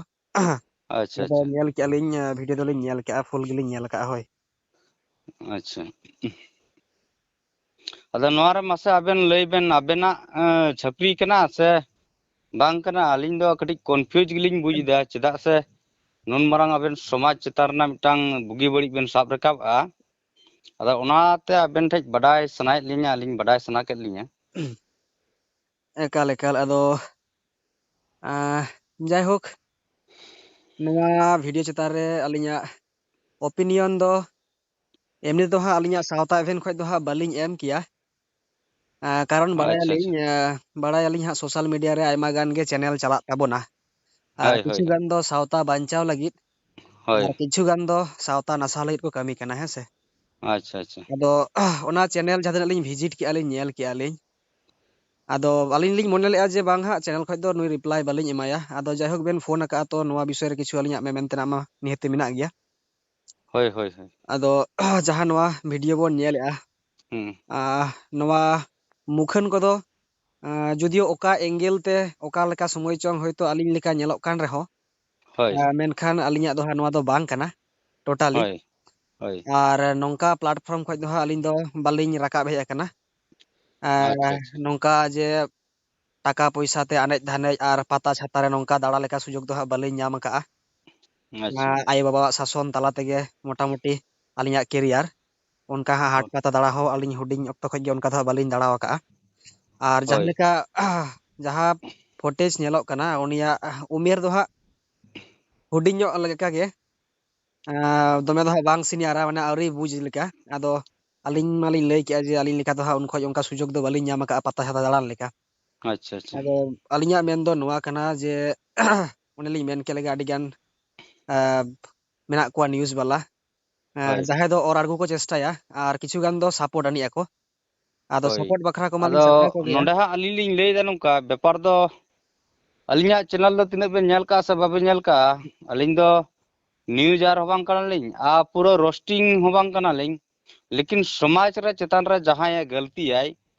ᱟᱪᱪᱷᱟ, ᱟᱫᱚ ᱟᱪᱪᱷᱟ᱾ ᱧᱮᱞ ᱠᱮᱜᱼᱟ ᱞᱤᱧ, ᱟᱦ, ᱵᱷᱤᱰᱤᱭᱳ ᱫᱚᱞᱤᱧ ᱧᱮᱞ ᱠᱮᱜᱼᱟ, ᱯᱷᱩᱞ ᱜᱮᱞᱤᱧ ᱧᱮᱞ ᱠᱟᱜᱼᱟ, ᱦᱳᱭ᱾ ᱟᱪᱪᱷᱟ᱾ ᱟᱫᱚ ᱱᱚᱣᱟ ᱨᱮ ᱢᱟᱥᱮ ᱟᱵᱮᱱ ᱞᱟᱹᱭ ᱵᱮᱱ, ᱟᱵᱮᱱᱟᱜ, ᱮᱸ, ᱪᱷᱟᱹᱯᱨᱤ ᱠᱟᱱᱟ ᱥᱮ ᱵᱟᱝ ᱠᱟᱱᱟ? ᱟᱹᱞᱤᱧ ᱫᱚ ᱠᱟᱹᱴᱤᱡ ᱠᱚᱱᱯᱷᱤᱭᱩᱡᱽ ᱜᱮᱞᱤᱧ ᱵᱩᱡᱽ ᱮᱫᱟ, ᱪᱮᱫᱟᱜ ᱥᱮ ᱱᱩᱱ ᱢᱟᱨᱟᱝ ᱟᱵᱮᱱ ᱥᱚᱢᱟᱡᱽ ᱪᱮᱛᱟᱱ ᱨᱮᱱᱟᱜ ᱢᱤᱫᱴᱟᱝ ᱵᱩᱜᱤ ᱵᱟᱹᱲᱤᱡ ᱵᱮᱱ ᱥᱟᱵ ᱨᱟᱠᱟᱵᱼᱟ᱾ ᱟᱫᱚ ᱚᱱᱟᱛᱮ ᱟᱵᱮᱱ ᱴᱷᱮᱡ ᱵᱟᱰᱟᱭ ᱥᱟᱱᱟᱭᱮᱫ ᱞᱤᱧᱟ, ᱟᱹᱞᱤᱧ ᱵᱟᱰᱟᱭ ᱥᱟᱱᱟ ᱠᱮᱫ ᱞᱤᱧᱟ᱾ ᱮᱠᱟᱞ, ᱮᱠᱟᱞ᱾ ᱟᱫᱚ ᱟᱸ, ᱡᱟᱭᱦᱳᱠ, ᱱᱚᱣᱟ ᱵᱷᱤᱰᱤᱭᱳ ᱪᱮᱛᱟᱱ ᱨᱮ ᱟᱹᱞᱤᱧᱟᱜ ᱚᱯᱤᱱᱤᱭᱚᱱ ᱫᱚ, ᱮᱢᱱᱤ ᱫᱚ ᱦᱟᱸᱜ ᱟᱹᱞᱤᱧᱟᱜ ᱥᱟᱶᱛᱟ ᱤᱵᱷᱮᱱᱴ ᱠᱷᱚᱡ ᱫᱚ ᱦᱟᱸᱜ ᱵᱟᱹᱞᱤᱧ ᱮᱢ ᱠᱮᱭᱟ᱾ ᱟᱸ, ᱠᱟᱨᱚᱱ ᱟᱪᱪᱷᱟ, ᱵᱟᱲᱟᱭᱟᱞᱤᱧ, ᱟᱪᱪᱷᱟ᱾ ᱟᱸ, ᱵᱟᱲᱟᱭᱟᱞᱤᱧ ᱦᱟᱸᱜ ᱥᱳᱥᱟᱞ ᱢᱤᱰᱤᱭᱟ ᱨᱮ ᱟᱭᱢᱟ ᱜᱟᱱ ᱜᱮ ᱪᱮᱱᱮᱞ ᱪᱟᱞᱟᱜ ᱛᱟᱵᱚᱱᱟ᱾ ᱟᱨ ᱦᱳᱭ, ᱦᱳᱭ, ᱠᱤᱪᱷᱩ ᱦᱳᱭ᱾ ᱜᱟᱱ ᱫᱚ ᱥᱟᱶᱛᱟ ᱵᱟᱧᱪᱟᱣ ᱞᱟᱹᱜᱤᱫ, ᱦᱳᱭ᱾ ᱟᱨ ᱠᱤᱪᱷᱩ ᱜᱟᱱ ᱫᱚ ᱥᱟᱶᱛᱟ ᱱᱟᱥᱟᱣ ᱞᱟᱹᱜᱤᱫ ᱠᱚ ᱠᱟᱹᱢᱤ ᱠᱟᱱᱟ, ᱦᱮᱸ ᱥᱮ? ᱟᱪᱪᱷᱟ, ᱟᱪᱪᱷᱟ᱾ ᱟᱫᱚ ᱚᱱᱟ ᱪᱮᱱᱮᱞ ᱡᱟᱦᱟᱸ ᱛᱤᱱᱟᱹᱜ ᱞᱤᱧ ᱵᱷᱤᱡᱤᱴ ᱠᱮᱜᱼᱟ ᱞᱤᱧ, ᱧᱮᱞ ᱠᱮᱜᱼᱟ ᱞᱤᱧ, ᱟᱫᱚ ᱟᱹᱞᱤᱧ ᱞᱤᱧ ᱢᱚᱱᱮ ᱞᱮᱜᱼᱟ ᱡᱮ ᱵᱟᱝ ᱦᱟᱸᱜ ᱪᱮᱱᱮᱞ ᱠᱷᱚᱡ ᱫᱚ ᱱᱩᱭ ᱨᱤᱯᱞᱟᱭ ᱵᱟᱹᱞᱤᱧ ᱮᱢᱟᱭᱟ᱾ ᱟᱫᱚ ᱡᱟᱭᱦᱳᱠ ᱵᱮᱱ ᱯᱷᱳᱱ ᱟᱠᱟᱜᱼᱟ, ᱛᱚ ᱱᱚᱣᱟ ᱵᱤᱥᱚᱭ ᱨᱮ ᱠᱤᱪᱷᱩ ᱟᱹᱞᱤᱧᱟᱜ ᱢᱮ-, ᱢᱮᱱ ᱛᱮᱱᱟᱜ ᱢᱟ ᱱᱤᱦᱟᱹᱛᱤ ᱢᱮᱱᱟᱜ ᱜᱮᱭᱟ᱾ ᱦᱳᱭ, ᱦᱳᱭ, ᱦᱳᱭ᱾ ᱟᱫᱚ ᱡᱟᱦᱟᱸ ᱱᱚᱣᱟ ᱵᱷᱤᱰᱤᱭᱳ ᱵᱚᱱ ᱧᱮᱞᱮᱜᱼᱟ, ᱦᱩᱸ᱾ ᱟ, ᱱᱚᱣᱟ ᱢᱩᱠᱷᱟᱹᱱ ᱠᱚᱫᱚ, ᱟ, ᱡᱩᱫᱤᱭᱳ ᱚᱠᱟ ᱮᱝᱜᱮᱞ ᱛᱮ ᱚᱠᱟ ᱞᱮᱠᱟ ᱥᱚᱢᱚᱭ ᱪᱚᱝ ᱦᱚᱭᱛᱳ ᱟᱹᱞᱤᱧ ᱞᱮᱠᱟ ᱧᱮᱞᱚᱜ ᱠᱟᱱ ᱨᱮᱦᱚᱸ, ᱦᱳᱭ᱾ ᱟ, ᱢᱮᱱᱠᱷᱟᱱ ᱟᱹᱞᱤᱧᱟᱜ ᱫᱚ ᱦᱟᱸᱜ ᱱᱚᱣᱟ ᱫᱚ ᱵᱟᱝ ᱠᱟᱱᱟ ᱴᱳᱴᱟᱞᱤ᱾ ᱦᱳᱭ, ᱦᱳᱭ᱾ ᱟᱨ ᱱᱚᱝᱠᱟ ᱯᱞᱟᱴᱯᱷᱚᱨᱢ ᱠᱷᱚᱡ ᱫᱚ ᱦᱟᱸᱜ ᱟᱹᱞᱤᱧ ᱫᱚ ᱵᱟᱹᱞᱤᱧ ᱨᱟᱠᱟᱵ ᱦᱮᱡ ᱟᱠᱟᱱᱟ᱾ ᱟ, ᱟᱪᱪᱷᱟ, ᱟᱪᱪᱷᱟ᱾ ᱱᱚᱝᱠᱟ ᱡᱮ ᱴᱟᱠᱟ ᱯᱚᱭᱥᱟ ᱛᱮ ᱟᱱᱮᱡ ᱫᱷᱟᱱᱮᱡ ᱟᱨ ᱯᱟᱛᱟ ᱪᱷᱟᱛᱟ ᱨᱮ ᱱᱚᱝᱠᱟ ᱫᱟᱬᱟ ᱞᱮᱠᱟ ᱥᱩᱡᱳᱜᱽ ᱫᱚ ᱦᱟᱸᱜ ᱵᱟᱹᱞᱤᱧ ᱧᱟᱢ ᱟᱠᱟᱜᱼᱟ᱾ ᱟᱪᱪᱷᱟ᱾ ᱟ, ᱟᱭᱳᱼᱵᱟᱵᱟᱣᱟᱜ ᱥᱟᱥᱚᱱ ᱛᱟᱞᱟ ᱛᱮᱜᱮ ᱢᱚᱴᱟᱢᱩᱴᱤ ᱟᱹᱞᱤᱧᱟᱜ ᱠᱮᱨᱤᱭᱟᱨ᱾ ᱚᱱᱠᱟ ᱦᱟᱸᱜ ᱦᱟᱴ ᱦᱳᱭ᱾ ᱯᱟᱛᱟ ᱫᱟᱬᱟ ᱦᱚᱸ ᱟᱹᱞᱤᱧ ᱦᱩᱰᱤᱧ ᱚᱠᱛᱚ ᱠᱷᱚᱡ ᱜᱮ ᱚᱱᱠᱟ ᱫᱚ ᱦᱟᱸᱜ ᱵᱟᱹᱞᱤᱧ ᱫᱟᱬᱟ ᱟᱠᱟᱜᱼᱟ᱾ ᱟᱨ ᱡᱟᱦᱟᱸ ᱦᱳᱭ᱾ ᱞᱮᱠᱟ, ᱡᱟᱦᱟᱸ ᱯᱷᱩᱴᱮᱡᱽ ᱧᱮᱞᱚᱜ ᱠᱟᱱᱟ, ᱩᱱᱤᱭᱟᱜ ᱩᱢᱮᱨ ᱫᱚ ᱦᱟᱸᱜ ᱦᱩᱰᱤᱧ ᱧᱚᱜ ᱞᱮᱠᱟ ᱜᱮ᱾ ᱟ, ᱫᱚᱢᱮ ᱫᱚ ᱦᱟᱸᱜ ᱵᱟᱝ ᱥᱤᱱᱤᱭᱟᱨᱟ, ᱢᱟᱱᱮ ᱟᱹᱣᱨᱤ ᱵᱩᱡᱽ ᱞᱮᱠᱟ᱾ ᱟᱫᱚ ᱟᱹᱞᱤᱧ ᱢᱟᱞᱤᱧ ᱞᱟᱹᱭ ᱠᱮᱜᱼᱟ ᱡᱮ ᱟᱹᱞᱤᱧ ᱞᱮᱠᱟ ᱫᱚ ᱦᱟᱸᱜ ᱩᱱ ᱠᱷᱚᱡ ᱚᱱᱠᱟ ᱥᱩᱡᱳᱜᱽ ᱫᱚ ᱵᱟᱹᱞᱤᱧ ᱧᱟᱢ ᱟᱠᱟᱜᱼᱟ ᱯᱟᱛᱟ ᱪᱷᱟᱛᱟ ᱫᱟᱬᱟᱱ ᱞᱮᱠᱟ᱾ ᱟᱪᱪᱷᱟ, ᱟᱪᱪᱷᱟ᱾ ᱟᱫᱚ ᱟᱹᱞᱤᱧᱟᱜ ᱢᱮᱱ ᱫᱚ ᱱᱚᱣᱟ ᱠᱟᱱᱟ ᱡᱮ, ᱚᱱᱮᱞᱤᱧ ᱢᱮᱱ ᱠᱮᱫ ᱞᱮᱠᱟ, ᱟᱹᱰᱤ ᱜᱟᱱ, ᱟ, ᱢᱮᱱᱟᱜ ᱠᱚᱣᱟ ᱱᱤᱭᱩᱡᱽ ᱵᱟᱞᱟ, ᱟ, ᱦᱳᱭ᱾ ᱡᱟᱦᱟᱸᱭ ᱫᱚ ᱚᱨ ᱟᱬᱜᱚ ᱠᱚ ᱪᱮᱥᱴᱟᱭᱟ ᱟᱨ ᱠᱤᱪᱷᱩ ᱜᱟᱱ ᱫᱚ ᱥᱟᱯᱳᱨᱴ ᱟᱹᱱᱤᱡ ᱟᱠᱚ᱾ ᱟᱫᱚ ᱦᱳᱭ᱾ ᱥᱟᱯᱳᱨᱴ ᱵᱟᱠᱷᱨᱟ ᱠᱚᱢᱟ ᱞᱤᱧ ᱟᱫᱚ ᱥᱟᱯᱲᱟᱣ ᱠᱚᱜᱮᱭᱟ᱾ ᱱᱚᱰᱮ ᱦᱟᱸᱜ ᱟᱹᱞᱤᱧ ᱞᱤᱧ ᱞᱟᱹᱭᱫᱟ ᱱᱚᱝᱠᱟ, ᱵᱮᱯᱟᱨ ᱫᱚ ᱟᱹᱞᱤᱧᱟᱜ ᱪᱮᱱᱮᱞ ᱫᱚ ᱛᱤᱱᱟᱹᱜ ᱵᱮᱱ ᱧᱮᱞ ᱠᱟᱜᱼᱟ ᱥᱮ ᱵᱟᱵᱮᱱ ᱧᱮᱞ ᱠᱟᱜᱼᱟ, ᱟᱹᱞᱤᱧ ᱫᱚ ᱱᱤᱭᱩᱡᱟᱨ ᱦᱚᱸ ᱵᱟᱝ ᱠᱟᱱᱟᱞᱤᱧ ᱟᱨ ᱯᱩᱨᱟᱹ ᱨᱳᱥᱴᱤᱝ ᱦᱚᱸ ᱵᱟᱝ ᱠᱟᱱᱟᱞᱤᱧ, ᱞᱮᱠᱤᱱ ᱥᱚᱢᱟᱡᱽ ᱨᱮ ᱪᱮᱛᱟᱱ ᱨᱮ ᱡᱟᱦᱟᱸᱭᱮ ᱜᱟᱹᱞᱛᱤᱭᱟᱭ,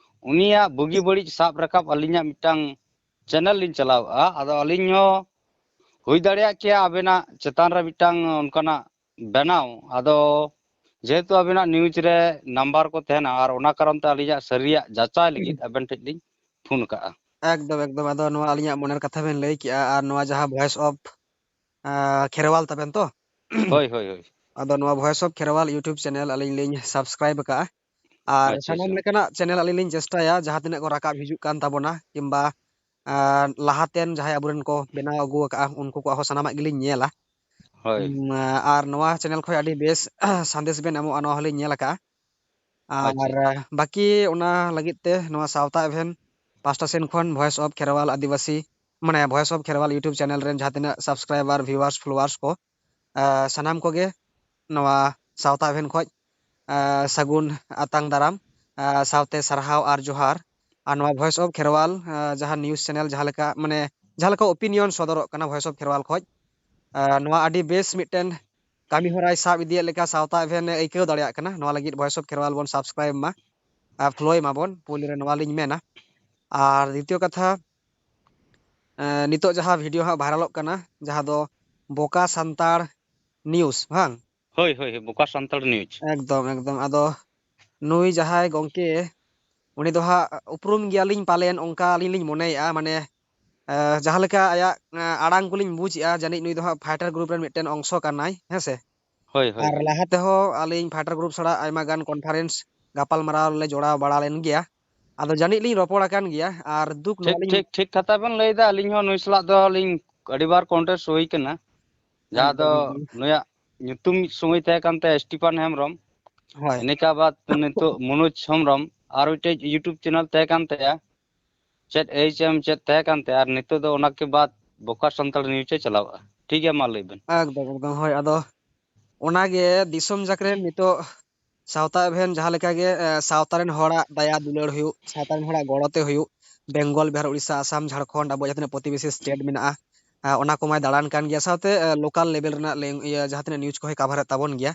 ᱩᱱᱤᱭᱟᱜ ᱵᱩᱜᱤ ᱵᱟᱹᱲᱤᱡ ᱥᱟᱵ ᱨᱟᱠᱟᱵ ᱟᱹᱞᱤᱧᱟᱜ ᱢᱤᱫᱴᱟᱝ ᱪᱮᱱᱮᱞ ᱞᱤᱧ ᱪᱟᱞᱟᱣᱮᱫᱼᱟ᱾ ᱟᱫᱚ ᱟᱹᱞᱤᱧ ᱦᱚᱸ ᱦᱩᱭ ᱫᱟᱲᱮᱭᱟᱜ ᱠᱮᱭᱟ ᱟᱵᱮᱱᱟᱜ ᱪᱮᱛᱟᱱ ᱨᱮ ᱢᱤᱫᱴᱟᱝ ᱚᱱᱠᱟᱱᱟᱜ ᱵᱮᱱᱟᱣ, ᱟᱫᱚ ᱡᱮᱦᱮᱛᱩ ᱟᱵᱮᱱᱟᱜ ᱱᱤᱭᱩᱡᱽ ᱨᱮ ᱱᱟᱢᱵᱟᱨ ᱠᱚ ᱛᱟᱦᱮᱱᱟ ᱟᱨ ᱚᱱᱟ ᱠᱟᱨᱚᱱ ᱛᱮ ᱟᱹᱞᱤᱧᱟᱜ ᱥᱟᱹᱨᱤᱭᱟᱜ ᱡᱟᱪᱟᱭ ᱞᱟᱹᱜᱤᱫ ᱟᱵᱮᱱ ᱴᱷᱮᱱ ᱞᱤᱧ ᱯᱷᱳᱱ ᱟᱠᱟᱜᱼᱟ᱾ ᱮᱠᱫᱚᱢ, ᱮᱠᱫᱚᱢ᱾ ᱟᱫᱚ ᱱᱚᱣᱟ ᱟᱹᱞᱤᱧᱟᱜ ᱢᱚᱱᱮᱨ ᱠᱟᱛᱷᱟ ᱵᱮᱱ ᱞᱟᱹᱭ ᱠᱮᱜᱼᱟ, ᱟᱨ ᱱᱚᱣᱟ ᱡᱟᱦᱟᱸ Voice of, ᱟ, ᱠᱷᱮᱨᱣᱟᱞ ᱛᱟᱵᱮᱱ ᱛᱚ? ᱦᱳᱭ, ᱦᱳᱭ, ᱦᱳᱭ᱾ ᱟᱫᱚ ᱱᱚᱣᱟ Voice of Kherwal YouTube channel ᱟᱹᱞᱤᱧ ᱞᱤᱧ ᱥᱟᱵᱥᱠᱨᱟᱭᱤᱵ ᱟᱠᱟᱜᱼᱟ᱾ ᱟᱨ ᱟᱪᱪᱷᱟ, ᱥᱟᱱᱟᱢ ᱟᱪᱪᱷᱟ᱾ ᱞᱮᱠᱟᱱᱟᱜ ᱪᱮᱱᱮᱞ ᱟᱹᱞᱤᱧ ᱞᱤᱧ ᱪᱮᱥᱴᱟᱭᱟ, ᱡᱟᱦᱟᱸ ᱛᱤᱱᱟᱹᱜ ᱠᱚ ᱨᱟᱠᱟᱵ ᱦᱤᱡᱩᱜ ᱠᱟᱱ ᱛᱟᱵᱚᱱᱟ, ᱠᱤᱝᱵᱟ, ᱞᱟᱦᱟᱛᱮᱱ ᱡᱟᱦᱟᱸᱭ ᱟᱵᱚᱨᱮᱱ ᱠᱚ ᱵᱮᱱᱟᱣ ᱟᱹᱜᱩ ᱟᱠᱟᱫᱼᱟ, ᱩᱱᱠᱩ ᱠᱚᱣᱟᱜ ᱦᱚᱸ ᱥᱟᱱᱟᱢᱟᱜ ᱜᱮᱞᱤᱧ ᱧᱮᱞᱟ᱾ ᱦᱳᱭ᱾ ᱩᱢ, ᱟᱨ ᱱᱚᱣᱟ ᱪᱮᱱᱮᱞ ᱠᱷᱚᱱ ᱟᱹᱰᱤ ᱵᱮᱥ ᱥᱟᱸᱫᱮᱥ ᱵᱮᱱ ᱮᱢᱚᱜᱼᱟ, ᱱᱚᱣᱟ ᱦᱚᱸᱞᱤᱧ ᱧᱮᱞ ᱟᱠᱟᱫᱼᱟ᱾ ᱟᱪᱪᱷᱟ᱾ ᱟᱨ ᱵᱟᱹᱠᱤ ᱚᱱᱟ ᱞᱟᱹᱜᱤᱫ ᱛᱮ ᱱᱚᱣᱟ ᱥᱟᱶᱛᱟ ᱮᱵᱷᱮᱱ ᱯᱟᱥᱴᱟ ᱥᱮᱱ ᱠᱷᱚᱱ Voice of Kherwal ᱟᱹᱫᱤᱵᱟᱹᱥᱤ, ᱢᱟᱱᱮ Voice of Kherwal YouTube channel ᱨᱮᱱ ᱡᱟᱦᱟᱸ ᱛᱤᱱᱟᱹᱜ subscriber, viewers, followers ᱠᱚ, ᱟᱨ ᱥᱟᱱᱟᱢ ᱠᱚᱜᱮ ᱱᱚᱣᱟ ᱥᱟᱶᱛᱟ ᱮᱵᱷᱮᱱ ᱠᱷᱚᱱ, ᱟᱨ ᱥᱟᱹᱜᱩᱱ ᱟᱛᱟᱝ ᱫᱟᱨᱟᱢ, ᱟᱨ ᱥᱟᱶᱛᱮ ᱥᱟᱨᱦᱟᱣ ᱟᱨ ᱡᱚᱦᱟᱨ᱾ ᱟᱨ ᱱᱚᱣᱟ Voice of Kherwal, ᱟᱨ ᱡᱟᱦᱟᱸ news channel, ᱡᱟᱦᱟᱸ ᱞᱮᱠᱟ, ᱢᱟᱱᱮ, ᱡᱟᱦᱟᱸ ᱞᱮᱠᱟ opinion ᱥᱚᱫᱚᱨᱚᱜ ᱠᱟᱱᱟ Voice of Kherwal ᱠᱷᱚᱱ, ᱟᱨ ᱱᱚᱣᱟ ᱟᱹᱰᱤ ᱵᱮᱥ ᱢᱤᱫᱴᱮᱱ ᱠᱟᱹᱢᱤ ᱦᱚᱨᱟᱭ ᱥᱟᱵ ᱤᱫᱤᱭᱮᱫ ᱞᱮᱠᱟ ᱥᱟᱶᱛᱟ ᱮᱵᱷᱮᱱ ᱮ ᱟᱹᱭᱠᱟᱹᱣ ᱫᱟᱲᱮᱭᱟᱜ ᱠᱟᱱᱟ᱾ ᱱᱚᱣᱟ ᱞᱟᱹᱜᱤᱫ Voice of Kherwal ᱵᱚᱱ subscribe ᱢᱟ, ᱟᱨ follow ᱢᱟᱵᱚᱱ, ᱯᱩᱭᱞᱩ ᱨᱮ ᱱᱚᱣᱟ ᱞᱤᱧ ᱢᱮᱱᱟ᱾ ᱟᱨ ᱫᱤᱛᱤᱭᱚ ᱠᱟᱛᱷᱟ, ᱮᱸ, ᱱᱤᱛᱚᱜ ᱡᱟᱦᱟᱸ video ᱦᱟᱸᱜ viralᱚᱜ ᱠᱟᱱᱟ, ᱡᱟᱦᱟᱸ ᱫᱚ ᱵᱚᱠᱟ ᱥᱟᱱᱛᱟᱲ news, ᱵᱟᱝ? ᱦᱳᱭ, ᱦᱳᱭ, ᱦᱳᱭ, ᱵᱚᱠᱟ ᱥᱟᱱᱛᱟᱲ news᱾ ᱮᱠᱫᱚᱢ, ᱮᱠᱫᱚᱢ᱾ ᱟᱫᱚ ᱱᱩᱭ ᱡᱟᱦᱟᱸᱭ ᱜᱚᱝᱠᱮ, ᱩᱱᱤ ᱫᱚ ᱦᱟᱸᱜ ᱩᱯᱨᱩᱢ ᱜᱮᱭᱟᱞᱤᱧ ᱯᱟᱞᱮᱱ, ᱚᱱᱠᱟ ᱟᱹᱞᱤᱧ ᱞᱤᱧ ᱢᱚᱱᱮᱭᱮᱫᱼᱟ, ᱢᱟᱱᱮ, ᱮᱸ, ᱡᱟᱦᱟᱸ ᱞᱮᱠᱟ ᱟᱭᱟᱜ, ᱮᱸ, ᱟᱲᱟᱝ ᱠᱚᱞᱤᱧ ᱵᱩᱡᱽ ᱮᱫᱼᱟ, ᱡᱟᱹᱱᱤᱡ ᱱᱩᱭ ᱫᱚ ᱦᱟᱸᱜ fighter group ᱨᱮᱱ ᱢᱤᱫᱴᱮᱱ ᱚᱝᱥᱚ ᱠᱟᱱᱟᱭ, ᱦᱮᱸ ᱥᱮ? ᱦᱳᱭ, ᱦᱳᱭ, ᱟᱨ ᱦᱳᱭ᱾ ᱞᱟᱦᱟ ᱛᱮᱦᱚᱸ ᱟᱹᱞᱤᱧ fighter group ᱥᱟᱞᱟᱜ ᱟᱭᱢᱟ ᱜᱟᱱ conference, ᱜᱟᱯᱟᱞᱢᱟᱨᱟᱣ ᱞᱮ ᱡᱚᱲᱟᱣ ᱵᱟᱲᱟ ᱞᱮᱱ ᱜᱮᱭᱟ᱾ ᱟᱫᱚ ᱡᱟᱹᱱᱤᱡ ᱞᱤᱧ ᱨᱚᱯᱚᱲ ᱟᱠᱟᱱ ᱜᱮᱭᱟ᱾ ᱟᱨ ᱫᱩᱠ ᱱᱚᱣᱟ ᱴᱷᱤᱠ, ᱞᱤᱧ ᱴᱷᱤᱠ, ᱴᱷᱤᱠ ᱠᱟᱛᱷᱟ ᱵᱮᱱ ᱞᱟᱹᱭᱫᱟ᱾ ᱟᱹᱞᱤᱧ ᱦᱚᱸ ᱱᱩᱭ ᱥᱟᱞᱟᱜ ᱫᱚ ᱞᱤᱧ ᱟᱹᱰᱤ ᱵᱟᱨ contest ᱦᱩᱭ ᱠᱟᱱᱟ, ᱡᱟᱦᱟᱸ ᱫᱚ ᱮᱠᱫᱚᱢ, ᱮᱠᱫᱚᱢ᱾ ᱱᱩᱭᱟᱜ ᱧᱩᱛᱩᱢ ᱢᱤᱫ ᱥᱚᱢᱚᱭ ᱛᱟᱦᱮᱸ ᱠᱟᱱ ᱛᱟᱭᱟ ᱥᱴᱤᱯᱷᱟᱱ ᱦᱮᱢᱵᱨᱚᱢ, ᱦᱳᱭ᱾ ᱤᱱᱟᱹ ᱠᱟ ᱵᱟᱫ ᱱᱤᱛᱚᱜ ᱢᱚᱱᱳᱡᱽ ᱦᱮᱢᱵᱨᱚᱢ, ᱟᱨ ᱢᱤᱫᱴᱮᱡ YouTube channel ᱛᱟᱦᱮᱸ ᱠᱟᱱ ᱛᱟᱭᱟ, ᱪᱮᱫ ᱮᱭᱤᱪ ᱮᱢ ᱪᱮᱫ ᱛᱟᱦᱮᱸ ᱠᱟᱱ ᱛᱟᱭᱟ, ᱟᱨ ᱱᱤᱛᱚᱜ ᱫᱚ ᱚᱱᱟ ᱠᱮ ᱵᱟᱫ ᱵᱚᱠᱟ ᱥᱟᱱᱛᱟᱲ news ᱮ ᱪᱟᱞᱟᱣᱟ᱾ ᱴᱷᱤᱠ ᱜᱮᱭᱟ, ᱢᱟ ᱞᱟᱹᱭ ᱵᱮᱱ᱾ ᱮᱠᱫᱚᱢ, ᱮᱠᱫᱚᱢ, ᱦᱳᱭ᱾ ᱟᱫᱚ ᱚᱱᱟᱜᱮ ᱫᱤᱥᱚᱢ ᱡᱟᱠ ᱨᱮᱱ ᱱᱤᱛᱚᱜ ᱥᱟᱶᱛᱟ ᱮᱵᱷᱮᱱ ᱡᱟᱦᱟᱸ ᱞᱮᱠᱟ ᱜᱮ, ᱮ, ᱥᱟᱶᱛᱟ ᱨᱮᱱ ᱦᱚᱲᱟᱜ ᱫᱟᱭᱟ ᱫᱩᱞᱟᱹᱲ ᱦᱩᱭᱩᱜ, ᱥᱟᱶᱛᱟ ᱨᱮᱱ ᱦᱚᱲᱟᱜ ᱜᱚᱲᱚ ᱛᱮ ᱦᱩᱭᱩᱜ, ᱵᱮᱝᱜᱚᱞ, ᱵᱤᱦᱟᱨ, ᱩᱲᱤᱥᱥᱟ, ᱟᱥᱟᱢ, ᱡᱷᱟᱲᱠᱷᱚᱸᱰ, ᱟᱵᱚ ᱡᱟᱦᱟᱸ ᱛᱤᱱᱟᱹᱜ ᱯᱨᱚᱛᱤᱵᱮᱥᱤ state ᱢᱮᱱᱟᱜᱼᱟ, ᱮ, ᱚᱱᱟ ᱠᱚᱢᱟᱭ ᱫᱟᱬᱟᱱ ᱠᱟᱱ ᱜᱮᱭᱟ, ᱥᱟᱶᱛᱮ, ᱮ, local level ᱨᱮᱱᱟᱜ ᱞᱮᱝ-, ᱤᱭᱟᱹ, ᱡᱟᱦᱟᱸ ᱛᱤᱱᱟᱹᱜ news ᱠᱚᱦᱚᱸᱭ cover ᱮᱫ ᱛᱟᱵᱚᱱ ᱜᱮᱭᱟ᱾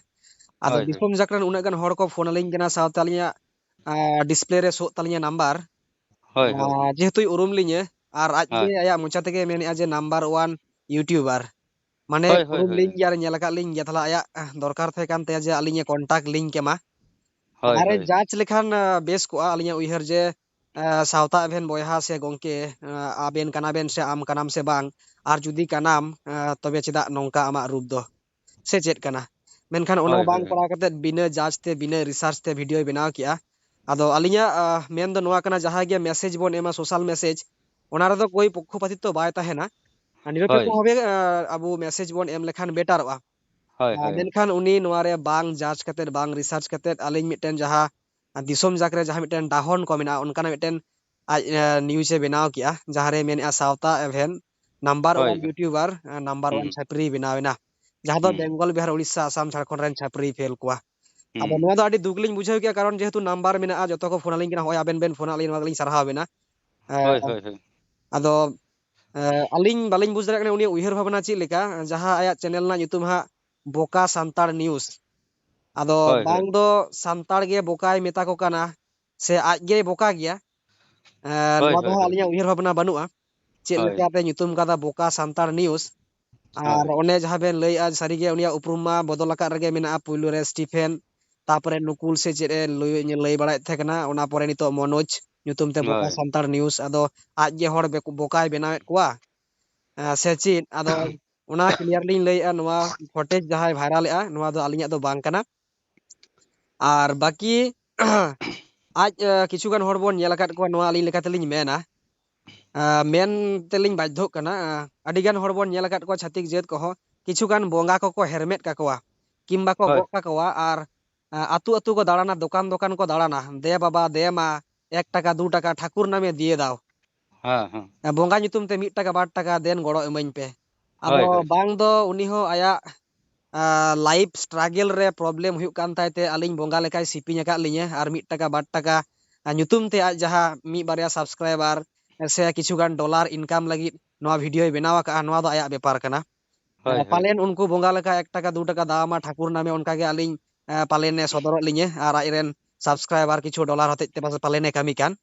ᱟᱫᱚ ᱦᱳᱭ, ᱦᱳᱭ᱾ ᱫᱤᱥᱚᱢ ᱡᱟᱠ ᱨᱮᱱ ᱩᱱᱟᱹᱜ ᱜᱟᱱ ᱦᱚᱲ ᱠᱚ ᱯᱷᱳᱱ ᱟᱹᱞᱤᱧ ᱠᱟᱱᱟ, ᱥᱟᱶᱛᱮ ᱟᱹᱞᱤᱧᱟᱜ, ᱟ, display ᱨᱮ ᱥᱳᱜ ᱛᱟᱹᱞᱤᱧᱟ number᱾ ᱦᱳᱭ, ᱦᱳᱭ᱾ ᱟ, ᱡᱮᱦᱮᱛᱩᱭ ᱩᱨᱩᱢ ᱞᱤᱧᱟᱹ, ᱟᱨ ᱟᱡ ᱦᱳᱭ᱾ ᱜᱮ ᱟᱭᱟᱜ ᱢᱚᱪᱟ ᱛᱮᱜᱮ ᱢᱮᱱᱮᱫᱼᱟ ᱡᱮ number one YouTuber᱾ ᱢᱟᱱᱮ, ᱦᱳᱭ, ᱦᱳᱭ, ᱩᱨᱩᱢ ᱦᱳᱭ, ᱞᱤᱧ ᱦᱳᱭ᱾ ᱜᱮᱭᱟ ᱟᱨ ᱧᱮᱞ ᱟᱠᱟᱫ ᱞᱤᱧ ᱜᱮᱭᱟ, ᱛᱟᱦᱞᱮ ᱟᱭᱟᱜ, ᱟ, ᱫᱚᱨᱠᱟᱨ ᱛᱟᱦᱮᱸ ᱠᱟᱱ ᱛᱟᱭᱟ ᱡᱮ ᱟᱹᱞᱤᱧᱮ contact ᱞᱤᱧ ᱠᱮᱢᱟ᱾ ᱦᱳᱭ, ᱟᱨᱮ ᱦᱳᱭ᱾ judge ᱞᱮᱠᱷᱟᱱ, ᱟ, ᱵᱮᱥ ᱠᱚᱜᱼᱟ᱾ ᱟᱹᱞᱤᱧᱟᱜ ᱩᱭᱦᱟᱹᱨ ᱡᱮ, ᱟ, ᱥᱟᱶᱛᱟ ᱮᱵᱷᱮᱱ ᱵᱚᱭᱦᱟ ᱥᱮ ᱜᱚᱝᱠᱮ, ᱟ, ᱟᱵᱮᱱ ᱠᱟᱱᱟ ᱵᱮᱱ ᱥᱮ ᱟᱢ ᱠᱟᱱᱟᱢ ᱥᱮ ᱵᱟᱝ, ᱟᱨ ᱡᱩᱫᱤ ᱠᱟᱱᱟᱢ, ᱟ, ᱛᱚᱵᱮ ᱪᱮᱫᱟᱜ ᱱᱚᱝᱠᱟ ᱟᱢᱟᱜ ᱨᱩᱯ ᱫᱚ? ᱥᱮ ᱪᱮᱫ ᱠᱟᱱᱟ? ᱢᱮᱱᱠᱷᱟᱱ ᱚᱱᱟ ᱦᱳᱭ, ᱵᱟᱝ ᱦᱳᱭ, ᱦᱳᱭ᱾ ᱯᱟᱲᱟᱣ ᱠᱟᱛᱮᱫ ᱵᱤᱱᱟᱹ judge ᱛᱮ, ᱵᱤᱱᱟᱹ research ᱛᱮ videoᱭ ᱵᱮᱱᱟᱣ ᱠᱮᱜᱼᱟ᱾ ᱟᱫᱚ ᱟᱹᱞᱤᱧᱟᱜ, ᱟ, ᱢᱮᱱ ᱫᱚ ᱱᱚᱣᱟ ᱠᱟᱱᱟ, ᱡᱟᱦᱟᱸᱭ ᱜᱮ message ᱵᱚᱱ ᱮᱢᱟ social message, ᱚᱱᱟ ᱨᱮᱫᱚ ᱠᱳᱭ ᱯᱚᱠᱠᱷᱚᱯᱟᱛᱤᱛᱛᱚ ᱵᱟᱭ ᱛᱟᱦᱮᱱᱟ᱾ ᱟᱨ ᱱᱤᱨᱚᱯᱮᱠᱠᱷᱚ ᱦᱳᱭ᱾ ᱵᱷᱟᱵᱮ, ᱟᱸ, ᱟᱵᱚ message ᱵᱚᱱ ᱮᱢ ᱞᱮᱠᱷᱟᱱ betterᱚᱜᱼᱟ᱾ ᱦᱳᱭ, ᱟᱨ ᱦᱳᱭ᱾ ᱢᱮᱱᱠᱷᱟᱱ ᱩᱱᱤ ᱱᱚᱣᱟ ᱨᱮ ᱵᱟᱝ judge ᱠᱟᱛᱮᱫ, ᱵᱟᱝ research ᱠᱟᱛᱮᱫ, ᱟᱹᱞᱤᱧ ᱢᱤᱫᱴᱮᱱ ᱡᱟᱦᱟᱸ ᱫᱤᱥᱚᱢ ᱡᱟᱠ ᱨᱮ ᱡᱟᱦᱟᱸ ᱢᱤᱫᱴᱮᱱ ᱰᱟᱦᱚᱱ ᱠᱚ ᱢᱮᱱᱟᱜᱼᱟ, ᱚᱱᱠᱟᱱᱟᱜ ᱢᱤᱫᱴᱮᱱ ᱟᱡ, ᱮ, news ᱮ ᱵᱮᱱᱟᱣ ᱠᱮᱜᱼᱟ, ᱡᱟᱦᱟᱸ ᱨᱮ ᱢᱮᱱᱮᱜᱼᱟ ᱥᱟᱶᱛᱟ ᱮᱵᱷᱮᱱ number ᱦᱳᱭ, one ᱦᱳᱭ᱾ YouTuber, ᱮ, number one ᱦᱩᱸ᱾ ᱪᱷᱟᱹᱯᱨᱤ ᱵᱮᱱᱟᱣ ᱮᱱᱟ, ᱡᱟᱦᱟᱸ ᱫᱚ ᱦᱩᱸ᱾ ᱵᱮᱝᱜᱚᱞ, ᱵᱤᱦᱟᱨ, ᱩᱲᱤᱥᱥᱟ, ᱟᱥᱟᱢ, ᱡᱷᱟᱲᱠᱷᱚᱸᱰ ᱨᱮᱱ ᱪᱷᱟᱹᱯᱨᱤ ᱯᱷᱮᱞ ᱠᱚᱣᱟ᱾ ᱟᱫᱚ ᱦᱩᱸ᱾ ᱱᱚᱣᱟ ᱫᱚ ᱟᱹᱰᱤ ᱫᱩᱠ ᱞᱤᱧ ᱵᱩᱡᱷᱟᱹᱣ ᱠᱮᱜᱼᱟ, ᱠᱟᱨᱚᱱ ᱡᱮᱦᱮᱛᱩ number ᱢᱮᱱᱟᱜᱼᱟ, ᱡᱚᱛᱚ ᱠᱚ ᱯᱷᱳᱱ ᱟᱹᱞᱤᱧ ᱠᱟᱱᱟ, ᱦᱳᱭ ᱟᱵᱮᱱ ᱵᱮᱱ ᱯᱷᱳᱱ ᱟᱹᱞᱤᱧ, ᱱᱚᱣᱟ ᱫᱚᱞᱤᱧ ᱥᱟᱨᱦᱟᱣ ᱵᱮᱱᱟ᱾ ᱮ, ᱦᱳᱭ, ᱦᱳᱭ, ᱦᱳᱭ᱾ ᱟᱫᱚ, ᱮ, ᱟᱹᱞᱤᱧ ᱵᱟᱹᱞᱤᱧ ᱵᱩᱡᱽ ᱫᱟᱲᱮᱭᱟᱜ ᱠᱟᱱᱟ ᱩᱱᱤᱭᱟᱜ ᱩᱭᱦᱟᱹᱨ ᱵᱷᱟᱵᱽᱱᱟ ᱪᱮᱫ ᱞᱮᱠᱟ, ᱡᱟᱦᱟᱸ ᱟᱭᱟᱜ channel ᱨᱮᱱᱟᱜ ᱧᱩᱛᱩᱢ ᱦᱟᱸᱜ ᱵᱚᱠᱟ ᱥᱟᱱᱛᱟᱲ news᱾ ᱟᱫᱚ ᱦᱳᱭ, ᱦᱳᱭ᱾ ᱵᱟᱝ ᱫᱚ ᱥᱟᱱᱛᱟᱲ ᱜᱮ ᱵᱚᱠᱟᱭ ᱢᱮᱛᱟ ᱠᱚ ᱠᱟᱱᱟ, ᱥᱮ ᱟᱡ ᱜᱮᱭ ᱵᱚᱠᱟ ᱜᱮᱭᱟ, ᱮ, ᱦᱳᱭ, ᱱᱚᱣᱟ ᱫᱚ ᱦᱳᱭ, ᱦᱟᱸᱜ ᱦᱳᱭ, ᱟᱹᱞᱤᱧᱟᱜ ᱦᱳᱭ᱾ ᱩᱭᱦᱟᱹᱨ ᱵᱷᱟᱵᱽᱱᱟ ᱵᱟᱹᱱᱩᱜᱼᱟ᱾ ᱪᱮᱫ ᱦᱳᱭ᱾ ᱞᱮᱠᱟᱛᱮ ᱧᱩᱛᱩᱢ ᱠᱟᱫᱟ ᱵᱚᱠᱟ ᱥᱟᱱᱛᱟᱲ news? ᱟᱨ ᱦᱳᱭ᱾ ᱚᱱᱮ ᱡᱟᱦᱟᱸ ᱵᱮᱱ ᱞᱟᱹᱭᱮᱜᱼᱟ, ᱥᱟᱹᱨᱤᱜᱮ ᱩᱱᱤᱭᱟᱜ ᱩᱯᱨᱩᱢ ᱢᱟ ᱵᱚᱫᱚᱞ ᱟᱠᱟᱫ ᱨᱮᱜᱮ ᱢᱮᱱᱟᱜᱼᱟ᱾ ᱯᱩᱭᱞᱩ ᱨᱮ ᱥᱴᱤᱯᱷᱮᱱ, ᱛᱟᱯᱚᱨᱮ ᱱᱩᱠᱩᱞ ᱥᱮ ᱪᱮᱫ ᱮ ᱞᱟᱹᱭ, ᱞᱟᱹᱭ ᱵᱟᱲᱟᱭᱮᱫ ᱛᱟᱦᱮᱸ ᱠᱟᱱᱟ, ᱚᱱᱟ ᱯᱚᱨᱮ ᱱᱤᱛᱚᱜ ᱢᱚᱱᱳᱡᱽ ᱧᱩᱛᱩᱢ ᱛᱮ ᱵᱚᱠᱟ ᱦᱳᱭ᱾ ᱥᱟᱱᱛᱟᱲ news᱾ ᱟᱫᱚ ᱟᱡ ᱜᱮ ᱦᱚᱲ ᱵᱮᱠ-, ᱵᱚᱠᱟᱭ ᱵᱮᱱᱟᱣᱮᱫ ᱠᱚᱣᱟ, ᱮ, ᱥᱮ ᱪᱮᱫ? ᱟᱫᱚ ᱚᱱᱟ clear ᱞᱤᱧ ᱞᱟᱹᱭᱮᱜᱼᱟ, ᱱᱚᱣᱟ footage ᱡᱟᱦᱟᱸᱭ ᱵᱷᱟᱭᱨᱟᱞᱮᱜᱼᱟ, ᱱᱚᱣᱟ ᱫᱚ ᱟᱹᱞᱤᱧᱟᱜ ᱫᱚ ᱵᱟᱝ ᱠᱟᱱᱟ᱾ ᱟᱨ ᱵᱟᱹᱠᱤ ᱟᱡ, ᱮ, ᱠᱤᱪᱷᱩ ᱜᱟᱱ ᱦᱚᱲ ᱵᱚᱱ ᱧᱮᱞ ᱟᱠᱟᱫ ᱠᱚᱣᱟ, ᱱᱚᱣᱟ ᱟᱹᱞᱤᱧ ᱞᱮᱠᱟ ᱛᱮᱞᱤᱧ ᱢᱮᱱᱟ, ᱮ, ᱢᱮᱱ ᱛᱮᱞᱤᱧ ᱵᱟᱫᱽᱫᱷᱚᱜ ᱠᱟᱱᱟ, ᱮ, ᱟᱹᱰᱤ ᱜᱟᱱ ᱦᱚᱲ ᱵᱚᱱ ᱧᱮᱞ ᱟᱠᱟᱫ ᱠᱚᱣᱟ ᱪᱷᱟᱹᱛᱤᱠ ᱡᱟᱹᱛ ᱠᱚᱦᱚᱸ, ᱠᱤᱪᱷᱩ ᱜᱟᱱ ᱵᱚᱸᱜᱟ ᱠᱚᱠᱚ ᱦᱮᱨᱢᱮᱫ ᱠᱟᱠᱚᱣᱟ, ᱠᱤᱢᱵᱟ ᱠᱚ ᱦᱳᱭ᱾ ᱜᱚᱜ ᱠᱟᱠᱚᱣᱟ, ᱟᱨ, ᱮ, ᱟᱹᱛᱩ ᱟᱹᱛᱩ ᱠᱚ ᱫᱟᱬᱟᱱᱟ, ᱫᱚᱠᱟᱱ ᱫᱚᱠᱟᱱ ᱠᱚ ᱫᱟᱬᱟᱱᱟ, "ᱫᱮ ᱵᱟᱵᱟ, ᱫᱮ ᱢᱟ, ᱮᱠ ᱴᱟᱠᱟ, ᱫᱩ ᱴᱟᱠᱟ, ᱴᱷᱟᱹᱠᱩᱨ ᱱᱟᱢᱮ ᱫᱤᱭᱮ ᱫᱟᱣ᱾" ᱦᱮᱸ, ᱦᱮᱸ᱾ ᱮ, ᱵᱚᱸᱜᱟ ᱧᱩᱛᱩᱢ ᱛᱮ ᱢᱤᱫ ᱴᱟᱠᱟ, ᱵᱟᱨ ᱴᱟᱠᱟ, ᱫᱮᱱ ᱜᱚᱲᱚ ᱤᱢᱟᱹᱧ ᱯᱮ᱾ ᱟᱫᱚ ᱦᱳᱭ, ᱦᱳᱭ᱾ ᱵᱟᱝ ᱫᱚ ᱩᱱᱤ ᱦᱚᱸ ᱟᱭᱟᱜ, ᱟ, life struggle ᱨᱮ problem ᱦᱩᱭᱩᱜ ᱠᱟᱱ ᱛᱟᱭ ᱛᱮ ᱟᱹᱞᱤᱧ ᱵᱚᱸᱜᱟ ᱞᱮᱠᱟᱭ ᱥᱤᱯᱤᱧ ᱟᱠᱟᱫ ᱞᱤᱧᱟᱹ, ᱟᱨ ᱢᱤᱫ ᱴᱟᱠᱟ, ᱵᱟᱨ ᱴᱟᱠᱟ, ᱟ, ᱧᱩᱛᱩᱢ ᱛᱮ ᱟᱡ ᱡᱟᱦᱟᱸ ᱢᱤᱫ ᱵᱟᱨᱭᱟ subscriber ᱥᱮ ᱠᱤᱪᱷᱩ ᱜᱟᱱ dollar income ᱞᱟᱹᱜᱤᱫ ᱱᱚᱣᱟ video ᱭ ᱵᱮᱱᱟᱣ ᱟᱠᱟᱫᱼᱟ, ᱱᱚᱣᱟ ᱫᱚ ᱟᱭᱟᱜ ᱵᱮᱯᱟᱨ ᱠᱟᱱᱟ᱾ ᱦᱳᱭ, ᱟ, ᱦᱳᱭ᱾ ᱯᱟᱞᱮᱱ ᱩᱱᱠᱩ ᱵᱚᱸᱜᱟ ᱞᱮᱠᱟ ᱮᱠ ᱴᱟᱠᱟ, ᱫᱩ ᱴᱟᱠᱟ ᱫᱟᱣ ᱢᱟ ᱴᱷᱟᱹᱠᱩᱨ ᱱᱟᱢᱮ, ᱚᱱᱠᱟ ᱜᱮ ᱟᱹᱞᱤᱧ, ᱟ, ᱯᱟᱞᱮᱱ ᱮ ᱥᱚᱫᱚᱨᱚᱜ ᱞᱤᱧᱟᱹ, ᱟᱨ ᱟᱡ ᱨᱮᱱ subscriber ᱠᱤᱪᱷᱩ dollar ᱦᱚᱛᱮᱡ ᱛᱮ ᱯᱟᱥᱮ ᱯᱟᱞᱮᱱ ᱮ ᱠᱟᱹᱢᱤ ᱠᱟᱱ᱾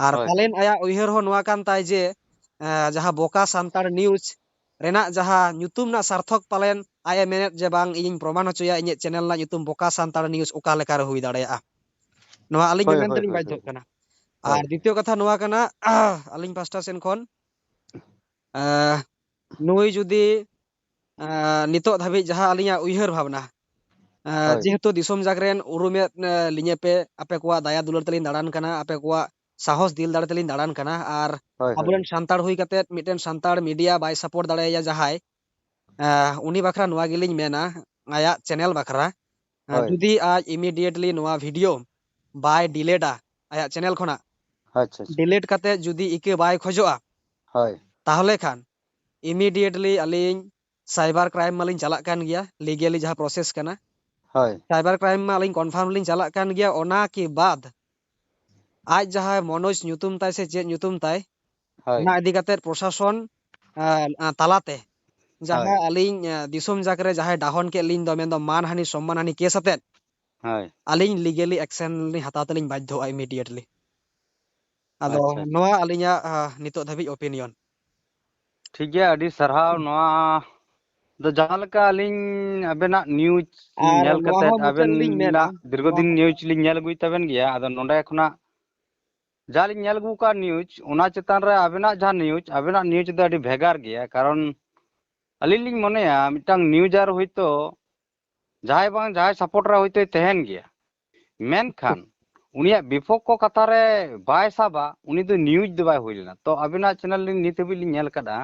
ᱟᱨ ᱦᱳᱭ, ᱯᱟᱞᱮᱱ ᱦᱳᱭ᱾ ᱟᱭᱟᱜ ᱩᱭᱦᱟᱹᱨ ᱦᱚᱸ ᱱᱚᱣᱟ ᱠᱟᱱ ᱛᱟᱭ ᱡᱮ, ᱮ, ᱡᱟᱦᱟᱸ ᱵᱚᱠᱟ ᱥᱟᱱᱛᱟᱲ news ᱨᱮᱱᱟᱜ ᱡᱟᱦᱟᱸ ᱧᱩᱛᱩᱢ ᱨᱮᱱᱟᱜ ᱥᱟᱨᱛᱷᱚᱠ ᱯᱟᱞᱮᱱ ᱟᱡ ᱮ ᱢᱮᱱᱮᱫ ᱡᱮ, "ᱵᱟᱝ, ᱤᱧᱤᱧ ᱯᱨᱚᱢᱟᱱ ᱦᱚᱪᱚᱭᱟ ᱤᱧᱟᱹᱜ channel ᱨᱮᱱᱟᱜ ᱧᱩᱛᱩᱢ ᱵᱚᱠᱟ ᱥᱟᱱᱛᱟᱲ news ᱚᱠᱟ ᱞᱮᱠᱟ ᱨᱮ ᱦᱩᱭ ᱫᱟᱲᱮᱭᱟᱜᱼᱟ?" ᱱᱚᱣᱟ ᱟᱹᱞᱤᱧ ᱦᱳᱭ, ᱢᱮᱢᱮᱱ ᱦᱳᱭ, ᱛᱮᱞᱤᱧ ᱦᱳᱭ, ᱵᱟᱫᱽᱫᱷᱚᱜ ᱦᱳᱭ᱾ ᱠᱟᱱᱟ᱾ ᱦᱳᱭ᱾ ᱟᱨ ᱫᱤᱛᱤᱭᱚ ᱠᱟᱛᱷᱟ ᱱᱚᱣᱟ ᱠᱟᱱᱟ, ᱟᱹᱞᱤᱧ ᱯᱟᱥᱴᱟ ᱥᱮᱱ ᱠᱷᱚᱱ, ᱮ, ᱱᱩᱭ ᱡᱩᱫᱤ, ᱮ, ᱱᱤᱛᱚᱜ ᱫᱷᱟᱹᱵᱤᱡ ᱡᱟᱦᱟᱸ ᱟᱹᱞᱤᱧᱟᱜ ᱩᱭᱦᱟᱹᱨ ᱵᱷᱟᱵᱽᱱᱟ, ᱮ, ᱦᱳᱭ᱾ ᱡᱮᱦᱮᱛᱩ ᱫᱤᱥᱚᱢ ᱡᱟᱠ ᱨᱮᱱ ᱩᱨᱩᱢᱮᱫ, ᱮ, ᱞᱤᱧᱟᱹ ᱯᱮ, ᱟᱯᱮ ᱠᱚᱣᱟᱜ ᱫᱟᱭᱟ ᱫᱩᱞᱟᱹᱲ ᱛᱮᱞᱤᱧ ᱫᱟᱬᱟᱱ ᱠᱟᱱᱟ, ᱟᱯᱮ ᱠᱚᱣᱟᱜ ᱥᱟᱦᱚᱥ ᱫᱤᱞ ᱫᱟᱲᱮ ᱛᱮᱞᱤᱧ ᱫᱟᱬᱟᱱ ᱠᱟᱱᱟ᱾ ᱟᱨ ᱦᱳᱭ, ᱦᱳᱭ᱾ ᱟᱵᱚᱨᱮᱱ ᱥᱟᱱᱛᱟᱲ ᱦᱩᱭ ᱠᱟᱛᱮᱫ ᱢᱤᱫᱴᱮᱱ ᱥᱟᱱᱛᱟᱲ media ᱵᱟᱭ support ᱫᱟᱲᱮᱭᱟᱭᱟ ᱡᱟᱦᱟᱸᱭ, ᱟᱸ, ᱩᱱᱤ ᱵᱟᱠᱷᱨᱟ ᱱᱚᱣᱟ ᱜᱮᱞᱤᱧ ᱢᱮᱱᱟ, ᱟᱭᱟᱜ channel ᱵᱟᱠᱷᱨᱟ, ᱟᱸ, ᱦᱳᱭ᱾ ᱡᱩᱫᱤ ᱟᱡ immediately ᱱᱚᱣᱟ video ᱵᱟᱭ delete ᱟ ᱟᱭᱟᱜ channel ᱠᱷᱚᱱᱟᱜ, ᱟᱪᱪᱷᱟ, ᱟᱪᱪᱷᱟ᱾ Delete ᱠᱟᱛᱮᱫ ᱡᱩᱫᱤ ᱤᱠᱟᱹ ᱵᱟᱭ ᱠᱷᱚᱡᱚᱜᱼᱟ, ᱦᱳᱭ᱾ ᱛᱟᱦᱚᱞᱮ ᱠᱷᱟᱱ immediately ᱟᱹᱞᱤᱧ cyber crime ᱢᱟᱞᱤᱧ ᱪᱟᱞᱟᱜ ᱠᱟᱱ ᱜᱮᱭᱟ, legally ᱡᱟᱦᱟᱸ process ᱠᱟᱱᱟ᱾ ᱦᱳᱭ᱾ Cyber crime ᱢᱟ ᱟᱹᱞᱤᱧ confirm ᱞᱤᱧ ᱪᱟᱞᱟᱜ ᱠᱟᱱ ᱜᱮᱭᱟ, ᱚᱱᱟ ᱠᱤ ᱵᱟᱫ ᱟᱡ ᱡᱟᱦᱟᱸᱭ ᱢᱚᱱᱳᱡᱽ ᱧᱩᱛᱩᱢ ᱛᱟᱭ ᱥᱮ ᱪᱮᱫ ᱧᱩᱛᱩᱢ ᱛᱟᱭ, ᱦᱳᱭ᱾ ᱚᱱᱟ ᱤᱫᱤ ᱠᱟᱛᱮᱫ ᱯᱨᱚᱥᱟᱥᱚᱱ, ᱟᱸ, ᱟᱸ, ᱛᱟᱞᱟᱛᱮ ᱡᱟᱦᱟᱸ ᱦᱳᱭ᱾ ᱟᱹᱞᱤᱧ, ᱟᱸ, ᱫᱤᱥᱚᱢ ᱡᱟᱠ ᱨᱮ ᱡᱟᱦᱟᱸᱭ ᱰᱟᱦᱚᱱ ᱠᱮᱫ ᱞᱤᱧ ᱫᱚ, ᱢᱮᱱᱫᱚ ᱢᱟᱱᱦᱟᱱᱤ, ᱥᱚᱢᱢᱟᱱᱦᱟᱱᱤ case ᱟᱛᱮᱫ ᱦᱳᱭ᱾ ᱟᱹᱞᱤᱧ legally action ᱞᱤᱧ ᱦᱟᱛᱟᱣ ᱛᱮᱞᱤᱧ ᱵᱟᱫᱽᱫᱷᱚᱜᱼᱟ immediately᱾ ᱟᱫᱚ ᱟᱪᱪᱷᱟ, ᱟᱪᱪᱷᱟ᱾ ᱱᱚᱣᱟ ᱟᱹᱞᱤᱧᱟᱜ, ᱟᱸ, ᱱᱤᱛᱚᱜ ᱫᱷᱟᱹᱵᱤᱡ opinion᱾ ᱴᱷᱤᱠ ᱜᱮᱭᱟ, ᱟᱹᱰᱤ ᱥᱟᱨᱦᱟᱣ᱾ ᱱᱚᱣᱟ ᱫᱚ ᱡᱟᱦᱟᱸ ᱞᱮᱠᱟ ᱟᱹᱞᱤᱧ ᱟᱵᱮᱱᱟᱜ news ᱟᱨ ᱧᱮᱞ ᱱᱚᱣᱟ ᱠᱟᱛᱮᱫ, ᱦᱚᱸ ᱢᱩᱪᱟᱹᱫ ᱨᱮᱞᱤᱧ ᱢᱮᱱᱟ, ᱟᱵᱮᱱᱟᱜ ᱫᱤᱨᱜᱷᱚ ᱱᱚᱣᱟ ᱫᱤᱱ news ᱞᱤᱧ ᱧᱮᱞ ᱟᱹᱜᱩᱭ ᱛᱟᱵᱮᱱ ᱜᱮᱭᱟ᱾ ᱟᱫᱚ ᱱᱚᱰᱮ ᱠᱷᱚᱱᱟᱜ ᱡᱟ ᱞᱤᱧ ᱧᱮᱞ ᱟᱹᱜᱩ ᱠᱟᱜ news, ᱚᱱᱟ ᱪᱮᱛᱟᱱ ᱨᱮ ᱟᱵᱮᱱᱟᱜ ᱡᱟᱦᱟᱸ news, ᱟᱵᱮᱱᱟᱜ news ᱫᱚ ᱟᱹᱰᱤ ᱵᱷᱮᱜᱟᱨ ᱜᱮᱭᱟ᱾ ᱠᱟᱨᱚᱱ ᱟᱹᱞᱤᱧ ᱞᱤᱧ ᱢᱚᱱᱮᱭᱟ, ᱢᱤᱫᱴᱟᱝ newser ᱦᱚᱭᱛᱳ ᱡᱟᱦᱟᱸᱭ ᱵᱟᱝ ᱡᱟᱦᱟᱸᱭ support ᱨᱮ ᱦᱚᱭᱛᱳᱭ ᱛᱟᱦᱮᱱ ᱜᱮᱭᱟ, ᱢᱮᱱᱠᱷᱟᱱ ᱩᱱᱤᱭᱟᱜ ᱵᱤᱯᱚᱠᱠᱷᱚ ᱠᱟᱛᱷᱟ ᱨᱮ ᱵᱟᱭ ᱥᱟᱵᱟ, ᱩᱱᱤ ᱫᱚ news ᱫᱚ ᱵᱟᱭ ᱦᱩᱭ ᱞᱮᱱᱟ᱾ ᱛᱚ ᱟᱵᱤᱱᱟᱜ channel ᱨᱮ ᱱᱤᱛ ᱦᱟᱹᱵᱤᱡ ᱞᱤᱧ ᱧᱮᱞ ᱟᱠᱟᱫᱼᱟ,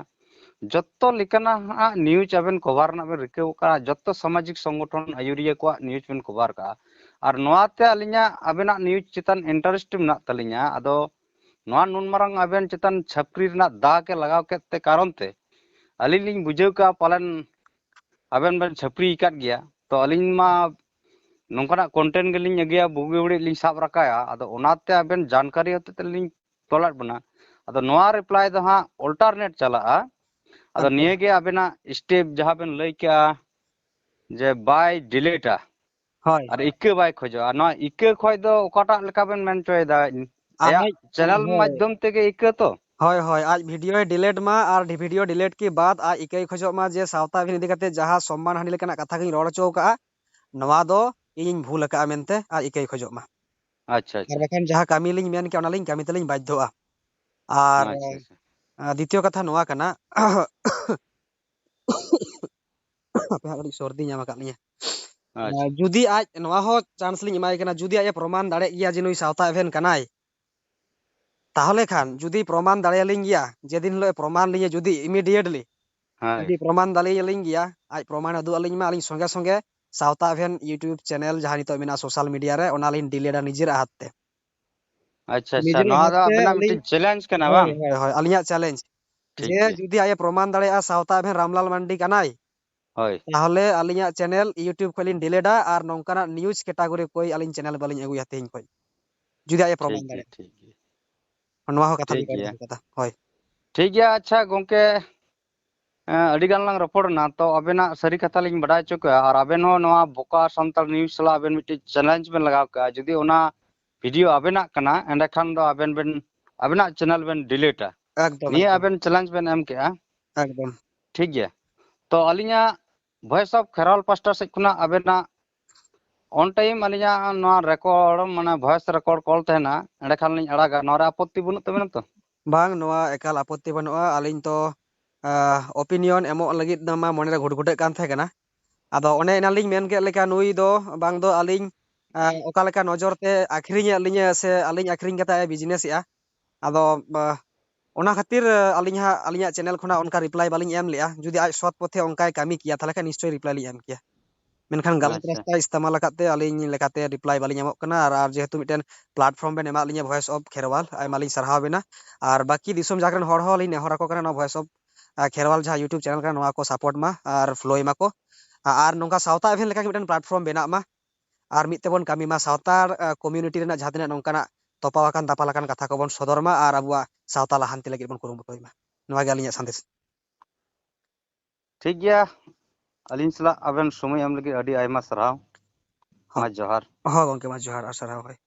ᱡᱚᱛᱚ ᱞᱮᱠᱟᱱᱟᱜ news ᱟᱵᱮᱱ cover ᱨᱮᱱᱟᱜ ᱵᱮᱱ ᱨᱤᱠᱟᱹ ᱟᱠᱟᱫᱼᱟ, ᱡᱚᱛᱚ ᱥᱟᱢᱟᱡᱤᱠ ᱥᱚᱝᱜᱚᱴᱷᱚᱱ ᱟᱹᱭᱩᱨᱤᱭᱟᱹ ᱠᱚᱣᱟᱜ news ᱵᱮᱱ cover ᱠᱟᱜᱼᱟ᱾ ᱟᱨ ᱱᱚᱣᱟᱛᱮ ᱟᱹᱞᱤᱧᱟᱜ ᱟᱵᱮᱱᱟᱜ news ᱪᱮᱛᱟᱱ interest ᱢᱮᱱᱟᱜ ᱛᱟᱹᱞᱤᱧᱟ᱾ ᱟᱫᱚ ᱱᱚᱣᱟ ᱱᱩᱱ ᱢᱟᱨᱟᱝ ᱟᱵᱮᱱ ᱪᱮᱛᱟᱱ ᱪᱷᱟᱹᱯᱨᱤ ᱨᱮᱱᱟᱜ ᱫᱟᱜᱽ ᱮ ᱞᱟᱜᱟᱣ ᱠᱮᱫ ᱛᱮ ᱠᱟᱨᱚᱱ ᱛᱮ ᱟᱹᱞᱤᱧ ᱞᱤᱧ ᱵᱩᱡᱷᱟᱹᱣ ᱠᱟᱜᱼᱟ, ᱯᱟᱞᱮᱱ ᱟᱵᱮᱱ ᱵᱮᱱ ᱪᱷᱟᱹᱯᱨᱤ ᱟᱠᱟᱫ ᱜᱮᱭᱟ᱾ ᱛᱚ ᱟᱹᱞᱤᱧ ᱢᱟ ᱱᱚᱝᱠᱟᱱᱟᱜ content ᱜᱮᱞᱤᱧ ᱟᱹᱜᱩᱭᱟ, ᱵᱩᱜᱤ ᱵᱟᱹᱲᱤᱡ ᱞᱤᱧ ᱥᱟᱵ ᱨᱟᱠᱟᱵᱼᱟ᱾ ᱟᱫᱚ ᱚᱱᱟᱛᱮ ᱟᱵᱮᱱ ᱡᱟᱱᱠᱟᱨᱤ ᱦᱚᱛᱮᱡ ᱛᱮᱞᱤᱧ ᱛᱚᱞᱟᱫ ᱵᱮᱱᱟ᱾ ᱟᱫᱚ ᱱᱚᱣᱟ reply ᱫᱚ ᱦᱟᱸᱜ alternate ᱪᱟᱞᱟᱜᱼᱟ᱾ ᱟᱫᱚ ᱟᱪᱪᱷᱟ᱾ ᱱᱤᱭᱟᱹ ᱜᱮ ᱟᱵᱮᱱᱟᱜ step ᱡᱟᱦᱟᱸ ᱵᱮᱱ ᱞᱟᱹᱭ ᱠᱮᱜᱼᱟ ᱡᱮ ᱵᱟᱭ delete ᱟ ᱦᱳᱭ, ᱟᱨ ᱦᱳᱭ᱾ ᱤᱠᱟᱹ ᱵᱟᱭ ᱠᱷᱚᱡᱚᱜᱼᱟ, ᱱᱚᱣᱟ ᱤᱠᱟᱹ ᱠᱷᱚᱡ ᱫᱚ ᱚᱠᱟᱴᱟᱜ ᱞᱮᱠᱟ ᱵᱮᱱ ᱢᱮᱱ ᱦᱚᱪᱚᱭᱮᱫᱟ? ᱟᱭᱟᱜ ᱟᱡ, channel ᱦᱳᱭ᱾ ᱢᱟᱫᱽᱫᱷᱚᱢ ᱛᱮᱜᱮ ᱤᱠᱟᱹ ᱛᱚ? ᱦᱳᱭ, ᱦᱳᱭ, ᱟᱡ video ᱭ delete ᱢᱟ ᱟᱨ video delete ᱠᱮ ᱵᱟᱫ ᱟᱡ ᱤᱠᱟᱹᱭ ᱠᱷᱚᱡᱚᱜ ᱢᱟ ᱡᱮ ᱥᱟᱶᱛᱟ ᱟᱹᱵᱤᱱ ᱤᱫᱤ ᱠᱟᱛᱮ ᱡᱟᱦᱟᱸ ᱥᱚᱢᱢᱟᱱ ᱦᱟᱹᱱᱤ ᱞᱮᱠᱟᱱᱟᱜ ᱠᱟᱛᱷᱟ ᱜᱤᱧ ᱨᱚᱲ ᱦᱚᱪᱚ ᱟᱠᱟᱫᱼᱟ, ᱱᱚᱣᱟ ᱫᱚ ᱤᱧᱤᱧ ᱵᱷᱩᱞ ᱟᱠᱟᱫᱼᱟ ᱢᱮᱱᱛᱮ ᱟᱡ ᱤᱠᱟᱹᱭ ᱠᱷᱚᱡᱚᱜ ᱢᱟ᱾ ᱟᱪᱪᱷᱟ, ᱟᱨ ᱟᱪᱪᱷᱟ᱾ ᱵᱟᱠᱷᱟᱱ ᱡᱟᱦᱟᱸ ᱠᱟᱹᱢᱤ ᱞᱤᱧ ᱢᱮᱱ ᱠᱮᱜᱼᱟ, ᱚᱱᱟ ᱞᱤᱧ ᱠᱟᱹᱢᱤ ᱛᱮᱞᱤᱧ ᱵᱟᱫᱽᱫᱷᱚᱜᱼᱟ᱾ ᱟᱨ, ᱟᱪᱪᱷᱟ, ᱟᱪᱪᱷᱟ᱾ ᱟᱸ, ᱫᱤᱛᱤᱭᱚ ᱠᱟᱛᱷᱟ ᱱᱚᱣᱟ ᱠᱟᱱᱟ, ᱦᱟᱯᱮ ᱦᱟᱸᱜ ᱠᱟᱹᱴᱤᱡ ᱥᱚᱨᱫᱤ ᱧᱟᱢ ᱟᱠᱟᱫ ᱞᱤᱧᱟᱹ᱾ ᱟᱪᱪᱷᱟ᱾ ᱟᱸ, ᱡᱩᱫᱤ ᱟᱡ, ᱱᱚᱣᱟ ᱦᱚᱸ chance ᱞᱤᱧ ᱮᱢᱟᱭ ᱠᱟᱱᱟ, ᱡᱩᱫᱤ ᱟᱡ ᱮ ᱯᱨᱚᱢᱟᱱ ᱫᱟᱲᱮᱭᱟᱜ ᱜᱮᱭᱟ ᱡᱮ ᱱᱩᱭ ᱥᱟᱶᱛᱟ ᱮᱵᱷᱮᱱ ᱠᱟᱱᱟᱭ, ᱛᱟᱦᱚᱞᱮ ᱠᱷᱟᱱ ᱡᱩᱫᱤ ᱯᱨᱚᱢᱟᱱ ᱫᱟᱲᱮᱭᱟᱞᱤᱧ ᱜᱮᱭᱟ, ᱡᱮᱫᱤᱱ ᱦᱤᱞᱳᱜ ᱮ ᱯᱨᱚᱢᱟᱱ ᱞᱤᱧᱟ, ᱡᱩᱫᱤ immediately ᱦᱳᱭ᱾ ᱡᱩᱫᱤ ᱯᱨᱚᱢᱟᱱ ᱫᱟᱲᱮᱭᱟᱞᱤᱧ ᱜᱮᱭᱟ, ᱟᱡ ᱯᱨᱚᱢᱟᱱ ᱩᱫᱩᱜ ᱟᱹᱞᱤᱧ ᱢᱟ, ᱟᱹᱞᱤᱧ ᱥᱚᱸᱜᱮ ᱥᱚᱸᱜᱮ ᱥᱟᱶᱛᱟ ᱮᱵᱷᱮᱱ YouTube channel ᱡᱟᱦᱟᱸ ᱱᱤᱛᱚᱜ ᱢᱮᱱᱟᱜᱼᱟ social media ᱨᱮ, ᱚᱱᱟ ᱞᱤᱧ delete ᱟ ᱱᱤᱡᱮᱨᱟᱜ ᱦᱟᱛ ᱛᱮ᱾ ᱟᱪᱪᱷᱟ, ᱟᱪᱪᱷᱟ, ᱱᱤᱡᱮᱨᱟᱜ ᱱᱚᱣᱟ ᱦᱟᱛ ᱫᱚ ᱛᱮ ᱟᱵᱮᱱᱟᱜ ᱟᱹᱞᱤᱧ, ᱢᱤᱫᱴᱤᱡ challenge ᱠᱟᱱᱟ ᱦᱳᱭ, ᱵᱟᱝ? ᱦᱳᱭ, ᱦᱳᱭ, ᱟᱹᱞᱤᱧᱟᱜ challenge᱾ ᱴᱷᱤᱠ ᱡᱮ ᱜᱮᱭᱟ᱾ ᱡᱩᱫᱤ ᱟᱡ ᱮ ᱯᱨᱚᱢᱟᱱ ᱫᱟᱲᱮᱭᱟᱜᱼᱟ ᱥᱟᱶᱛᱟ ᱮᱵᱷᱮᱱ ᱨᱟᱢᱞᱟᱞ ᱢᱟᱱᱰᱤ ᱠᱟᱱᱟᱭ, ᱦᱳᱭ᱾ ᱛᱟᱦᱚᱞᱮ ᱟᱹᱞᱤᱧᱟᱜ channel YouTube ᱠᱷᱚᱱ ᱞᱤᱧ delete ᱟ ᱟᱨ ᱱᱚᱝᱠᱟᱱᱟᱜ news category ᱠᱚᱭ ᱟᱹᱞᱤᱧ channel ᱵᱟᱹᱞᱤᱧ ᱟᱹᱜᱩᱭᱟ ᱛᱮᱦᱮᱧ ᱠᱷᱚᱱ, ᱡᱩᱫᱤ ᱟᱡ ᱮ ᱯᱨᱚᱢᱟᱱ ᱴᱷᱤᱠ ᱜᱮᱭᱟ, ᱫᱟᱲᱮᱭᱟᱜᱼᱟ᱾ ᱴᱷᱤᱠ ᱜᱮᱭᱟ᱾ ᱱᱚᱣᱟ ᱦᱚᱸ ᱠᱟᱛᱷᱟ ᱴᱷᱤᱠ ᱞᱤᱧ ᱨᱚᱲ ᱜᱮᱭᱟ᱾ ᱠᱟᱛᱷᱟ᱾ ᱦᱳᱭ᱾ ᱴᱷᱤᱠ ᱜᱮᱭᱟ, ᱟᱪᱪᱷᱟ ᱜᱚᱝᱠᱮ, ᱮᱸ, ᱟᱹᱰᱤ ᱜᱟᱱ ᱞᱟᱝ ᱨᱚᱯᱚᱲ ᱮᱱᱟ, ᱛᱚ ᱟᱵᱮᱱᱟᱜ ᱥᱟᱹᱨᱤ ᱠᱟᱛᱷᱟ ᱞᱤᱧ ᱵᱟᱰᱟᱭ ᱦᱚᱪᱚ ᱠᱚᱣᱟ, ᱟᱨ ᱟᱵᱮᱱ ᱦᱚᱸ ᱱᱚᱣᱟ ᱵᱚᱠᱟ ᱥᱟᱱᱛᱟᱲ news ᱥᱟᱞᱟᱜ ᱟᱵᱮᱱ ᱢᱤᱫᱴᱤᱡ challenge ᱵᱮᱱ ᱞᱟᱜᱟᱣ ᱠᱟᱜᱼᱟ, ᱡᱩᱫᱤ ᱚᱱᱟ video ᱟᱵᱮᱱᱟᱜ ᱠᱟᱱᱟ, ᱮᱸᱰᱮᱠᱷᱟᱱ ᱫᱚ ᱟᱵᱮᱱ ᱵᱮᱱ, ᱟᱵᱮᱱᱟᱜ channel ᱵᱮᱱ delete ᱟ᱾ ᱮᱠᱫᱚᱢ, ᱱᱤᱭᱟᱹ ᱮᱠᱫᱚᱢ᱾ ᱟᱵᱮᱱ challenge ᱵᱮᱱ ᱮᱢ ᱠᱮᱜᱼᱟ᱾ ᱮᱠᱫᱚᱢ᱾ ᱴᱷᱤᱠ ᱜᱮᱭᱟ, ᱛᱚ ᱟᱹᱞᱤᱧᱟᱜ Voice of ᱠᱷᱮᱨᱣᱟᱞ ᱯᱟᱥᱴᱟ ᱥᱮᱫ ᱠᱷᱚᱱᱟᱜ ᱟᱵᱮᱱᱟᱜ on time ᱟᱹᱞᱤᱧᱟᱜ ᱱᱚᱣᱟ record, ᱢᱟᱱᱮ voice record call ᱛᱟᱦᱮᱱᱟ, ᱮᱸᱰᱮᱠᱷᱟᱱ ᱞᱤᱧ ᱟᱲᱟᱜᱟ᱾ ᱱᱚᱣᱟ ᱨᱮ ᱟᱯᱚᱛᱛᱤ ᱵᱟᱹᱱᱩᱜ ᱛᱟᱵᱮᱱᱟ ᱛᱚ? ᱵᱟᱝ, ᱱᱚᱣᱟ ᱮᱠᱟᱞ ᱟᱯᱚᱛᱛᱤ ᱵᱟᱹᱱᱩᱜᱼᱟ᱾ ᱟᱹᱞᱤᱧ ᱛᱚ, ᱟᱸ, opinion ᱮᱢᱚᱜ ᱞᱟᱹᱜᱤᱫ ᱫᱚ ᱢᱟ ᱢᱚᱱᱮᱨᱮ ᱜᱷᱩᱴᱜᱷᱩᱴᱟᱹᱜ ᱠᱟᱱ ᱛᱟᱦᱮᱸ ᱠᱟᱱᱟ᱾ ᱟᱫᱚ ᱚᱱᱮ ᱮᱱᱟᱝ ᱞᱤᱧ ᱢᱮᱱ ᱠᱮᱫ ᱞᱮᱠᱟ, ᱱᱩᱭ ᱫᱚ ᱵᱟᱝ ᱫᱚ ᱟᱹᱞᱤᱧ, ᱟᱸ, ᱚᱠᱟ ᱞᱮᱠᱟ ᱱᱚᱡᱚᱨ ᱛᱮ ᱟᱹᱠᱷᱨᱤᱧᱮᱫ ᱞᱤᱧᱟᱹ ᱥᱮ ᱟᱹᱞᱤᱧ ᱟᱹᱠᱷᱨᱤᱧ ᱠᱟᱛᱮ ᱟᱡ ᱮ business ᱮᱫᱼᱟ᱾ ᱟᱫᱚ, ᱟᱸ, ᱚᱱᱟ ᱠᱷᱟᱹᱛᱤᱨ, ᱟᱸ, ᱟᱹᱞᱤᱧ ᱦᱟᱸᱜ ᱟᱹᱞᱤᱧᱟᱜ channel ᱠᱷᱚᱱᱟᱜ ᱚᱱᱠᱟ reply ᱵᱟᱹᱞᱤᱧ ᱮᱢ ᱞᱮᱫᱼᱟ᱾ ᱡᱩᱫᱤ ᱟᱡ ᱥᱚᱛ ᱯᱚᱛᱷᱮ ᱚᱱᱠᱟᱭ ᱠᱟᱹᱢᱤ ᱠᱮᱭᱟ, ᱛᱟᱦᱚᱞᱮ ᱠᱷᱟᱱ ᱱᱤᱥᱪᱚᱭ reply ᱞᱤᱧ ᱮᱢ ᱠᱮᱭᱟ᱾ ᱢᱮᱱᱠᱷᱟᱱ ᱜᱟᱞᱟᱛ ᱟᱪᱪᱷᱟ᱾ ᱨᱟᱥᱛᱟ ᱤᱥᱛᱮᱢᱟᱞ ᱟᱠᱟᱫ ᱛᱮ ᱟᱹᱞᱤᱧ ᱞᱮᱠᱟᱛᱮ reply ᱵᱟᱹᱞᱤᱧ ᱮᱢᱚᱜ ᱠᱟᱱᱟ᱾ ᱟᱨ, ᱟᱨ ᱡᱮᱦᱮᱛᱩ ᱢᱤᱫᱴᱮᱱ platform ᱵᱮᱱ ᱮᱢᱟᱜ ᱞᱤᱧᱟ, Voice of ᱠᱷᱮᱨᱣᱟᱞ, ᱟᱭᱢᱟ ᱞᱤᱧ ᱥᱟᱨᱦᱟᱣ ᱵᱮᱱᱟ᱾ ᱟᱨ ᱵᱟᱹᱠᱤ ᱫᱤᱥᱚᱢ ᱡᱟᱠ ᱨᱮᱱ ᱦᱚᱲ ᱦᱚᱸ ᱞᱤᱧ ᱱᱮᱦᱚᱨ ᱟᱠᱚ ᱠᱟᱱᱟ, ᱱᱚᱣᱟ Voice of, ᱟᱸ, ᱠᱷᱮᱨᱣᱟᱞ ᱡᱟᱦᱟᱸ YouTube channel ᱠᱟᱱᱟ, ᱱᱚᱣᱟ ᱠᱚ support ᱢᱟ ᱟᱨ follow ᱢᱟᱠᱚ᱾ ᱟᱨ ᱱᱚᱝᱠᱟ ᱥᱟᱶᱛᱟ ᱮᱵᱷᱮᱱ ᱞᱮᱠᱟ ᱜᱮ ᱢᱤᱫᱴᱮᱱ platform ᱵᱮᱱᱟᱜ ᱢᱟ᱾ ᱟᱨ ᱢᱤᱫ ᱛᱮᱵᱚᱱ ᱠᱟᱹᱢᱤ ᱢᱟ, ᱥᱟᱶᱛᱟᱲ, ᱟᱸ, community ᱨᱮᱱᱟᱜ ᱡᱟᱦᱟᱸ ᱛᱤᱱᱟᱹᱜ ᱱᱚᱝᱠᱟᱱᱟᱜ ᱛᱚᱯᱟ ᱟᱠᱟᱱ ᱫᱟᱯᱟᱞ ᱟᱠᱟᱱ ᱠᱟᱛᱷᱟ ᱠᱚᱵᱚᱱ ᱥᱚᱫᱚᱨ ᱢᱟ ᱟᱨ ᱟᱵᱚᱣᱟᱜ ᱥᱟᱶᱛᱟ ᱞᱟᱦᱟᱱᱛᱤ ᱞᱟᱹᱜᱤᱫ ᱵᱚᱱ ᱠᱩᱨᱩᱢᱩᱴᱩᱭ ᱢᱟ᱾ ᱱᱚᱣᱟ ᱜᱮ ᱟᱹᱞᱤᱧᱟᱜ ᱥᱟᱸᱫᱮᱥ᱾ ᱴᱷᱤᱠ ᱜᱮᱭᱟ, ᱟᱹᱞᱤᱧ ᱥᱟᱞᱟᱜ ᱟᱵᱮᱱ ᱥᱚᱢᱚᱭ ᱮᱢ ᱞᱟᱹᱜᱤᱫ ᱟᱹᱰᱤ ᱟᱭᱢᱟ ᱥᱟᱨᱦᱟᱣ᱾ ᱦᱚᱸ᱾ ᱢᱟ ᱡᱚᱦᱟᱨ᱾ ᱦᱚᱸ ᱜᱚᱝᱠᱮ, ᱢᱟ ᱡᱚᱦᱟᱨ ᱟᱨ ᱥᱟᱨᱦᱟᱣ, ᱦᱳᱭ᱾